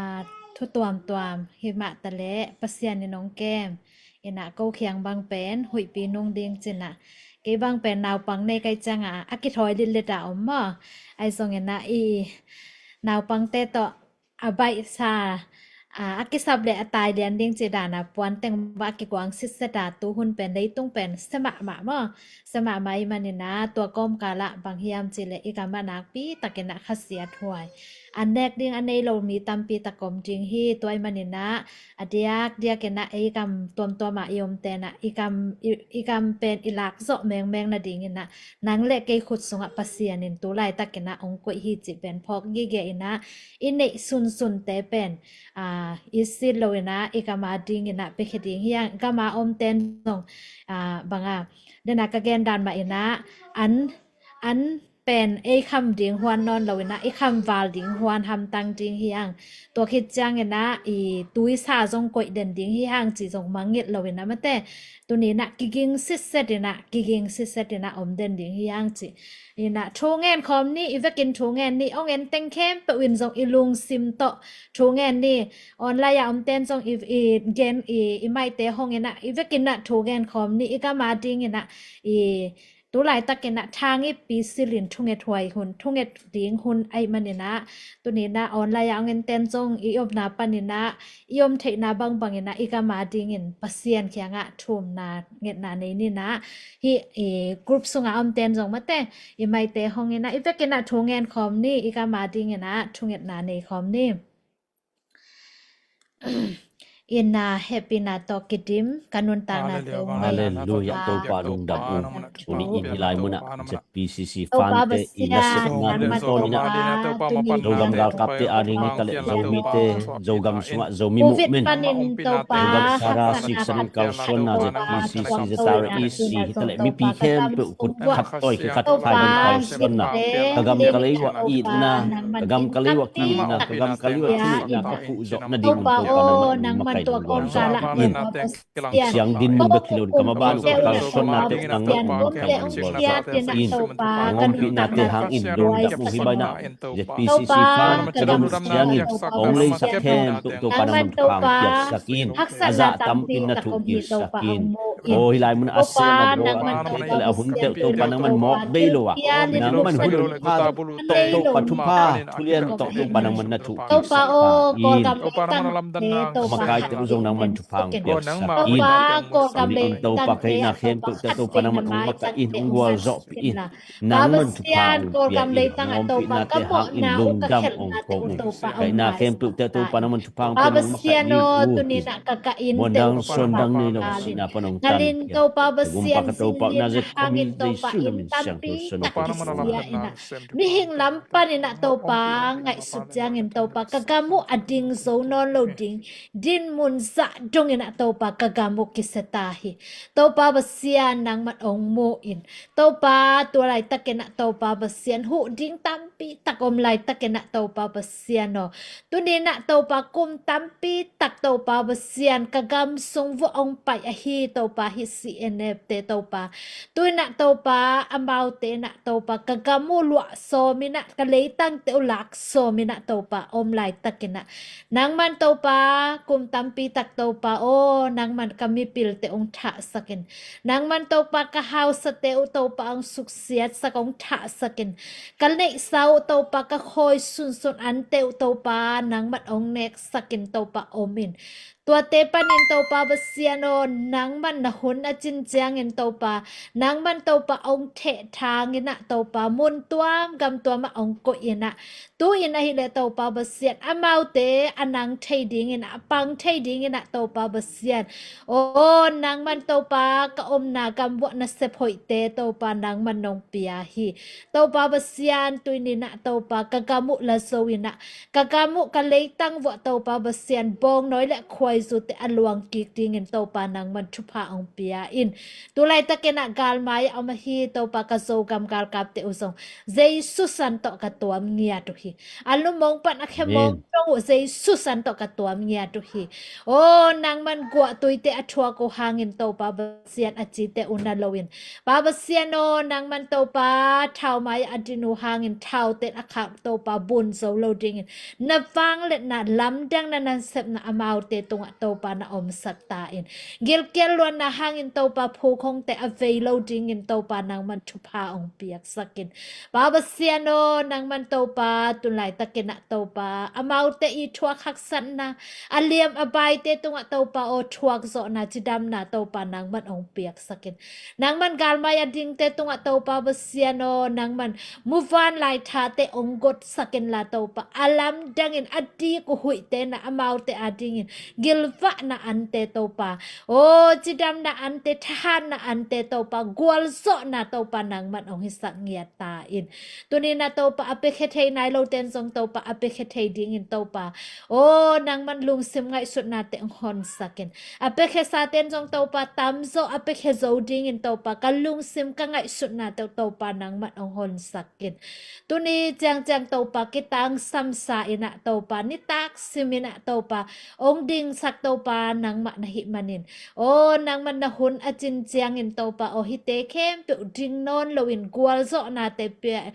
thu tuamtuam hih mah taleh Pasian in hong kem inah, ko khiang bang pen huihpi nung ding cinah, kei bang pen naupang nei kai ciangah a kithawi litlit a om maw. Ahi zonginah i naupangte tawh a baihsa, a, a kisap le a tai lian ding cih dana puanteng bah a kikuang sitset a, tuhun pen leitung pen sia mahmah maw. Sia mahmah ahih maninah tua kawmkalah bang hiam cihleh i gamah nakpitakinah khasiat huai, a nek ding a nei lo mi tampi tak om ding hi. Tua ahih maninah a diakdiakinah ei gam tuamtuamah i omte inah i gam, i, i gam pen i lakzawh mengmeng nadinginah nang le kei khut sungah Pasian in tu laitakinah hong koih hi cih pen phawk gige inah, i neih sunsunte pen, a, i sit lo inah i gam adinginah piakhia ding hiang. Gam a omten zong, a, banga, dena ka gen dan mah inah an, an pen ei kham ding huan nawn lo inah i khamval ding huan hamtang ding hiang. Tua khit cianginah i tuisa zong koih den ding hiang cih zong mangngilh lo inah mate, tuninah kiging sitset inah, kiging sitset inah om den ding hiang cih. Inah thu ngen khawm ni, i vekin thu ngen ni, hong en teng khempeuh in zong i lungsim tawh thu ngen ni. Online a omten zong i, i gen, i, i maite hong inah i vekinah thu ngen khawm ni. I gam adinginah i tu laitakinah thangippi silin thunget huai hun, thunget ding hun ahih maninah, tuninah online a hong enten zong i omna paninah, i om theihna bangbanginah i gam adingin Pasian kiangah thumna ngetna nei ninah, hih i group sunga omten zong mate, i maite hong inah i vekinah thu ngen khawm ni, i gam adinginah thungetna nei khawm ni. Inn ah hehpihna tawh kidim ka nuntakna teng. Halleluiah, Topa lungdam uh. Tuni in hih lai munah Z P C C fante i nasepna tungtawn inah Zogam galkapte ading hitaleh Zomite, Zogam sungah Zomi movement, Zogam Sara siksan in kalsuanna Z P C C, Z R E C hitaleh mipi khempeuh kut khat tawi khat thai bang kalsuanna, ka gam ka lei uah itna, ka gam ka lei uah ki-itna, ka gam ka lei uah thuneihna ka puh zawh nading Topa nangmah in gualzawh in. Siang dinmun bek hi lo in ka maban uh ka kalsuannate uh nangmah in gualzawh in. Ka ngawmpihnate hangin lungdam uh hi bainah Z P C C fante dong siangin hong leisak khempeuh Topa nangman thupha hong piaksak in. A zah tampin na thuh kiksak in. Aw hih lai munah a seh mawk lo a, a hun teh uh Topa nangman mawk bei lo a, nangman hun hun pha tawh Topa thupha thulian tawh Topa nangman na thuh kiksak in. Makaite uh zong nangman thupha hong piaksak in. Tuni in Topa ka hihna khempeuh teh Topa nangman hong makaih in, hong gualzawhpih in. Nangman thupha hong pia in, hong ngawmpihnate hangin lungdam hong ko in. Ka hihna khempeuh teh Topa nangman thupha hong pia in, hong makaih ding uh hi. Muan dang suan dang nei lo sihna pan hong tanpih a, ka gumpa ka Topa uh Nazareth khua mi Jesu na min siangtho suan hong pia in. Mihing lam panin ah Topa ngaihsut ciangin Topa ka gam uh a ding zo nawn lo ding, dinmun zah dongin ah Topa ka gam uh kisia ta hi. Topa Pasian nangman hong mu in. Topa tua laitakin ah Topa Pasian huh ding tampi tak om laitakin ah Topa Pasian aw. Tuni in ah Topa kum tampi tak Topa Pasian ka gam sung vuah hong pai ahi Topa hih C N F te Topa. Tu in ah Topa amaute in ah Topa ka gam uh luah sawm in ah ka leitangte uh lak sawm in ah Topa om laitakin ah nangman Topa kum tampi tak Topa aw nangman ka mipilte hong thahsak in. Nangman Topa ka hausate uh Topa hong suksiatsak hong thahsak in. Ka neihsa uh Topa ka khawi sunsun ante uh Topa nangman hong neksak in Topa om in. Tuate panin Topa Pasian aw nangman na hun a cin ciangin Topa nangman Topa hong thehthang in ah Topa mun tuam gam tuam ah hong koih in ah. Tu in ahileh Topa Pasian amaute a nang thei dingin a pang thei dingin ah Topa Pasian aw nangman Topa ka omna gam vuah nasep hoihte Topa nangman nong pia hi. Topa Pasian tuni in ah Topa ka gam uh la zo in ah ka gam uh ka leitang vuah Topa Pasian bawngnawi le khuaizute a luang kik dingin Topa nangman thupha hong pia in. Tu laitakin ah galmai a om ahi Topa ka Zogam galkapte uh zong Jesu san tawh ka tuam ngiat uh hi. A lungmong pan a khemawng dong uh Jesu san tawh ka tuam ngiat uh hi. Aw nangman guahtuite a thuak uh hangin Topa Pasian a cite uh na lo in. Pa Pasian aw nangman Topa thaumai a din uh hangin thaute a khak Topa bun zo lo dingin na vangliatna lamdang na nasepna amaute tungah Topa na omsak ta in. Gilkial luanna hangin Topa phukhongte a vei lo dingin Topa nangman thupha hong piaksak in. Pa Pasian aw nangman Topa tun laitakin ah Topa amaute i thuak haksatna a liam a baite tungah Topa aw thuak zawhna cidamna Topa nangman hong piaksak in. Nangman galmai a dingte tungah Topa Pasian aw nangman muvanlai thate hong gotsak inla Topa a lamdangin a dik uh huihte na amaute a dingin gilvahna ante Topa aw cidamna ante thahatna ante Topa gualzawhna Topa nangman hong hisak ngiat ta in. Tuni in ah Topa a piakhia thei nai lote in zong Topa a piakhia thei dingin Topa aw nangman lungsim ngaihsutnate hong honsak in. A piakhiasate in zong Topa tamzaw a piakhia zo dingin Topa ka lungsim ka ngaihsutnate uh Topa nangman hong honsak in. Tuni ciangciang Topa kitangsamsa in ah Topa nitak sim in ah Topa hong dingsak Topa nangmah na hih manin aw nangman na hun a cin ciangin Topa aw hihte khempeuh ding nawn loin gualzawhnate pia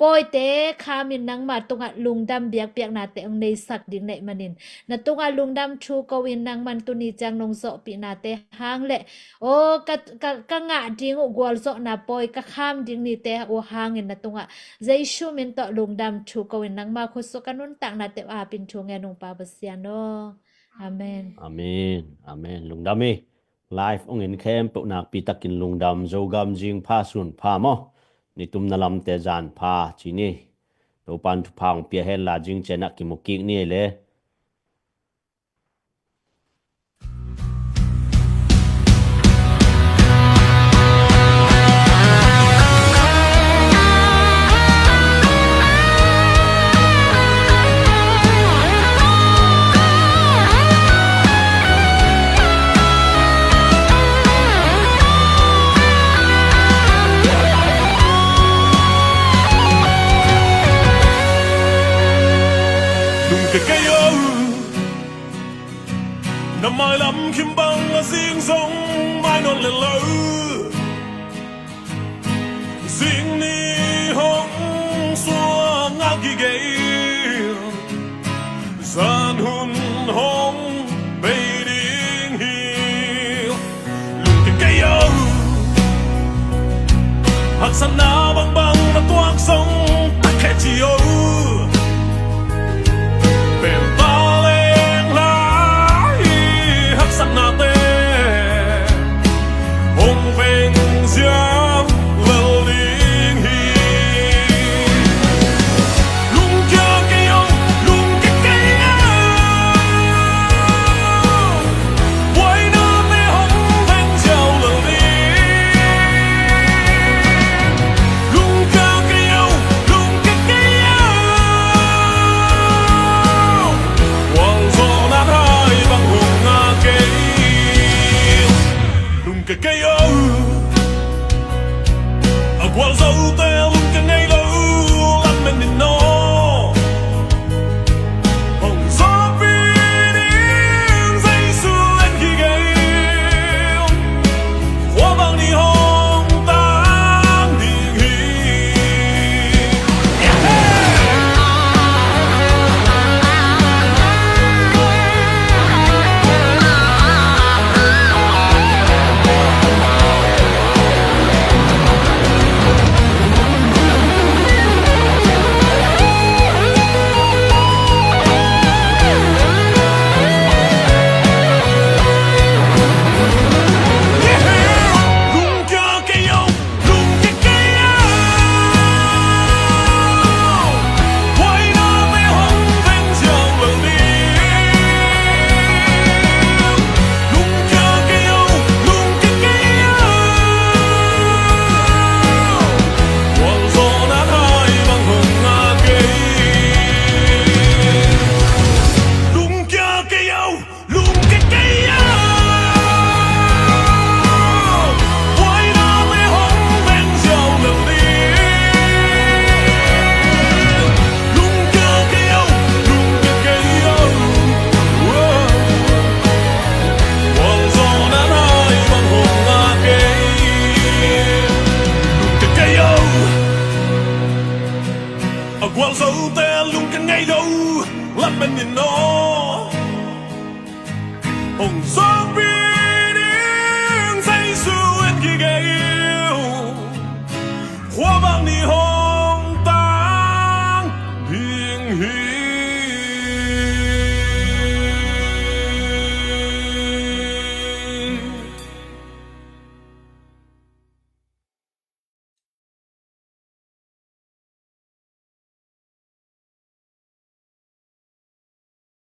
pawite khamin nangma tungah lungdam biakpiaknate hong neisak ding neih manin na tungah lungdam thu ko in nangman tuni ciang nong zawhpihnate hang le aw ka, ka, ka ngah ding uh gualzawhna pawi ka kham ding nite uh hangin na tungah Jesu min tawh lungdam thu ko in nangma khutsu ka nuntaknate uh apin thu ngen ung Pa Pasian aw. Amen. Amen. Amen. Lungdam hi. Live hong en khempeuh nakpi takin lungdam. Zogam zing pha sun pha maw. Nitumna lamte zan pha ci ni. Topan thupha hong pia hen la zing cianah kimu kik ni ei le. Kim bang a zing zong mai nawn lel lo. Zing ni hong suang a kigei, zan hun hong bei ding hi. Lungkia kei o. Haksatna bangbang na tuak zong tak khe ci o. Pen ta leng lai haksatnate hong veng ziau lel ding hi. Lungkia kei o, lungkia kei o. Buainate hong veng ziau lel ding. Lungkia kei o, lungkia kei o. Gualzawhna hai bang hong ngak kei. Lungkia kei o. A gualzote lungkia ngei lo, lamen in aw. Hong zawhpih ding Jesu en kigei. Khua bang ni hong tang ding hi. Lungkia kei o, lungkia kei o. Buainate hong veng ziau lel ding. Lungkia kei o, lungkia kei o. Gualzawhna hai bang hong ngak kei. Lungkia kei o. A gualzote lungkia ngei lo, lamen in aw. Hong zawhpih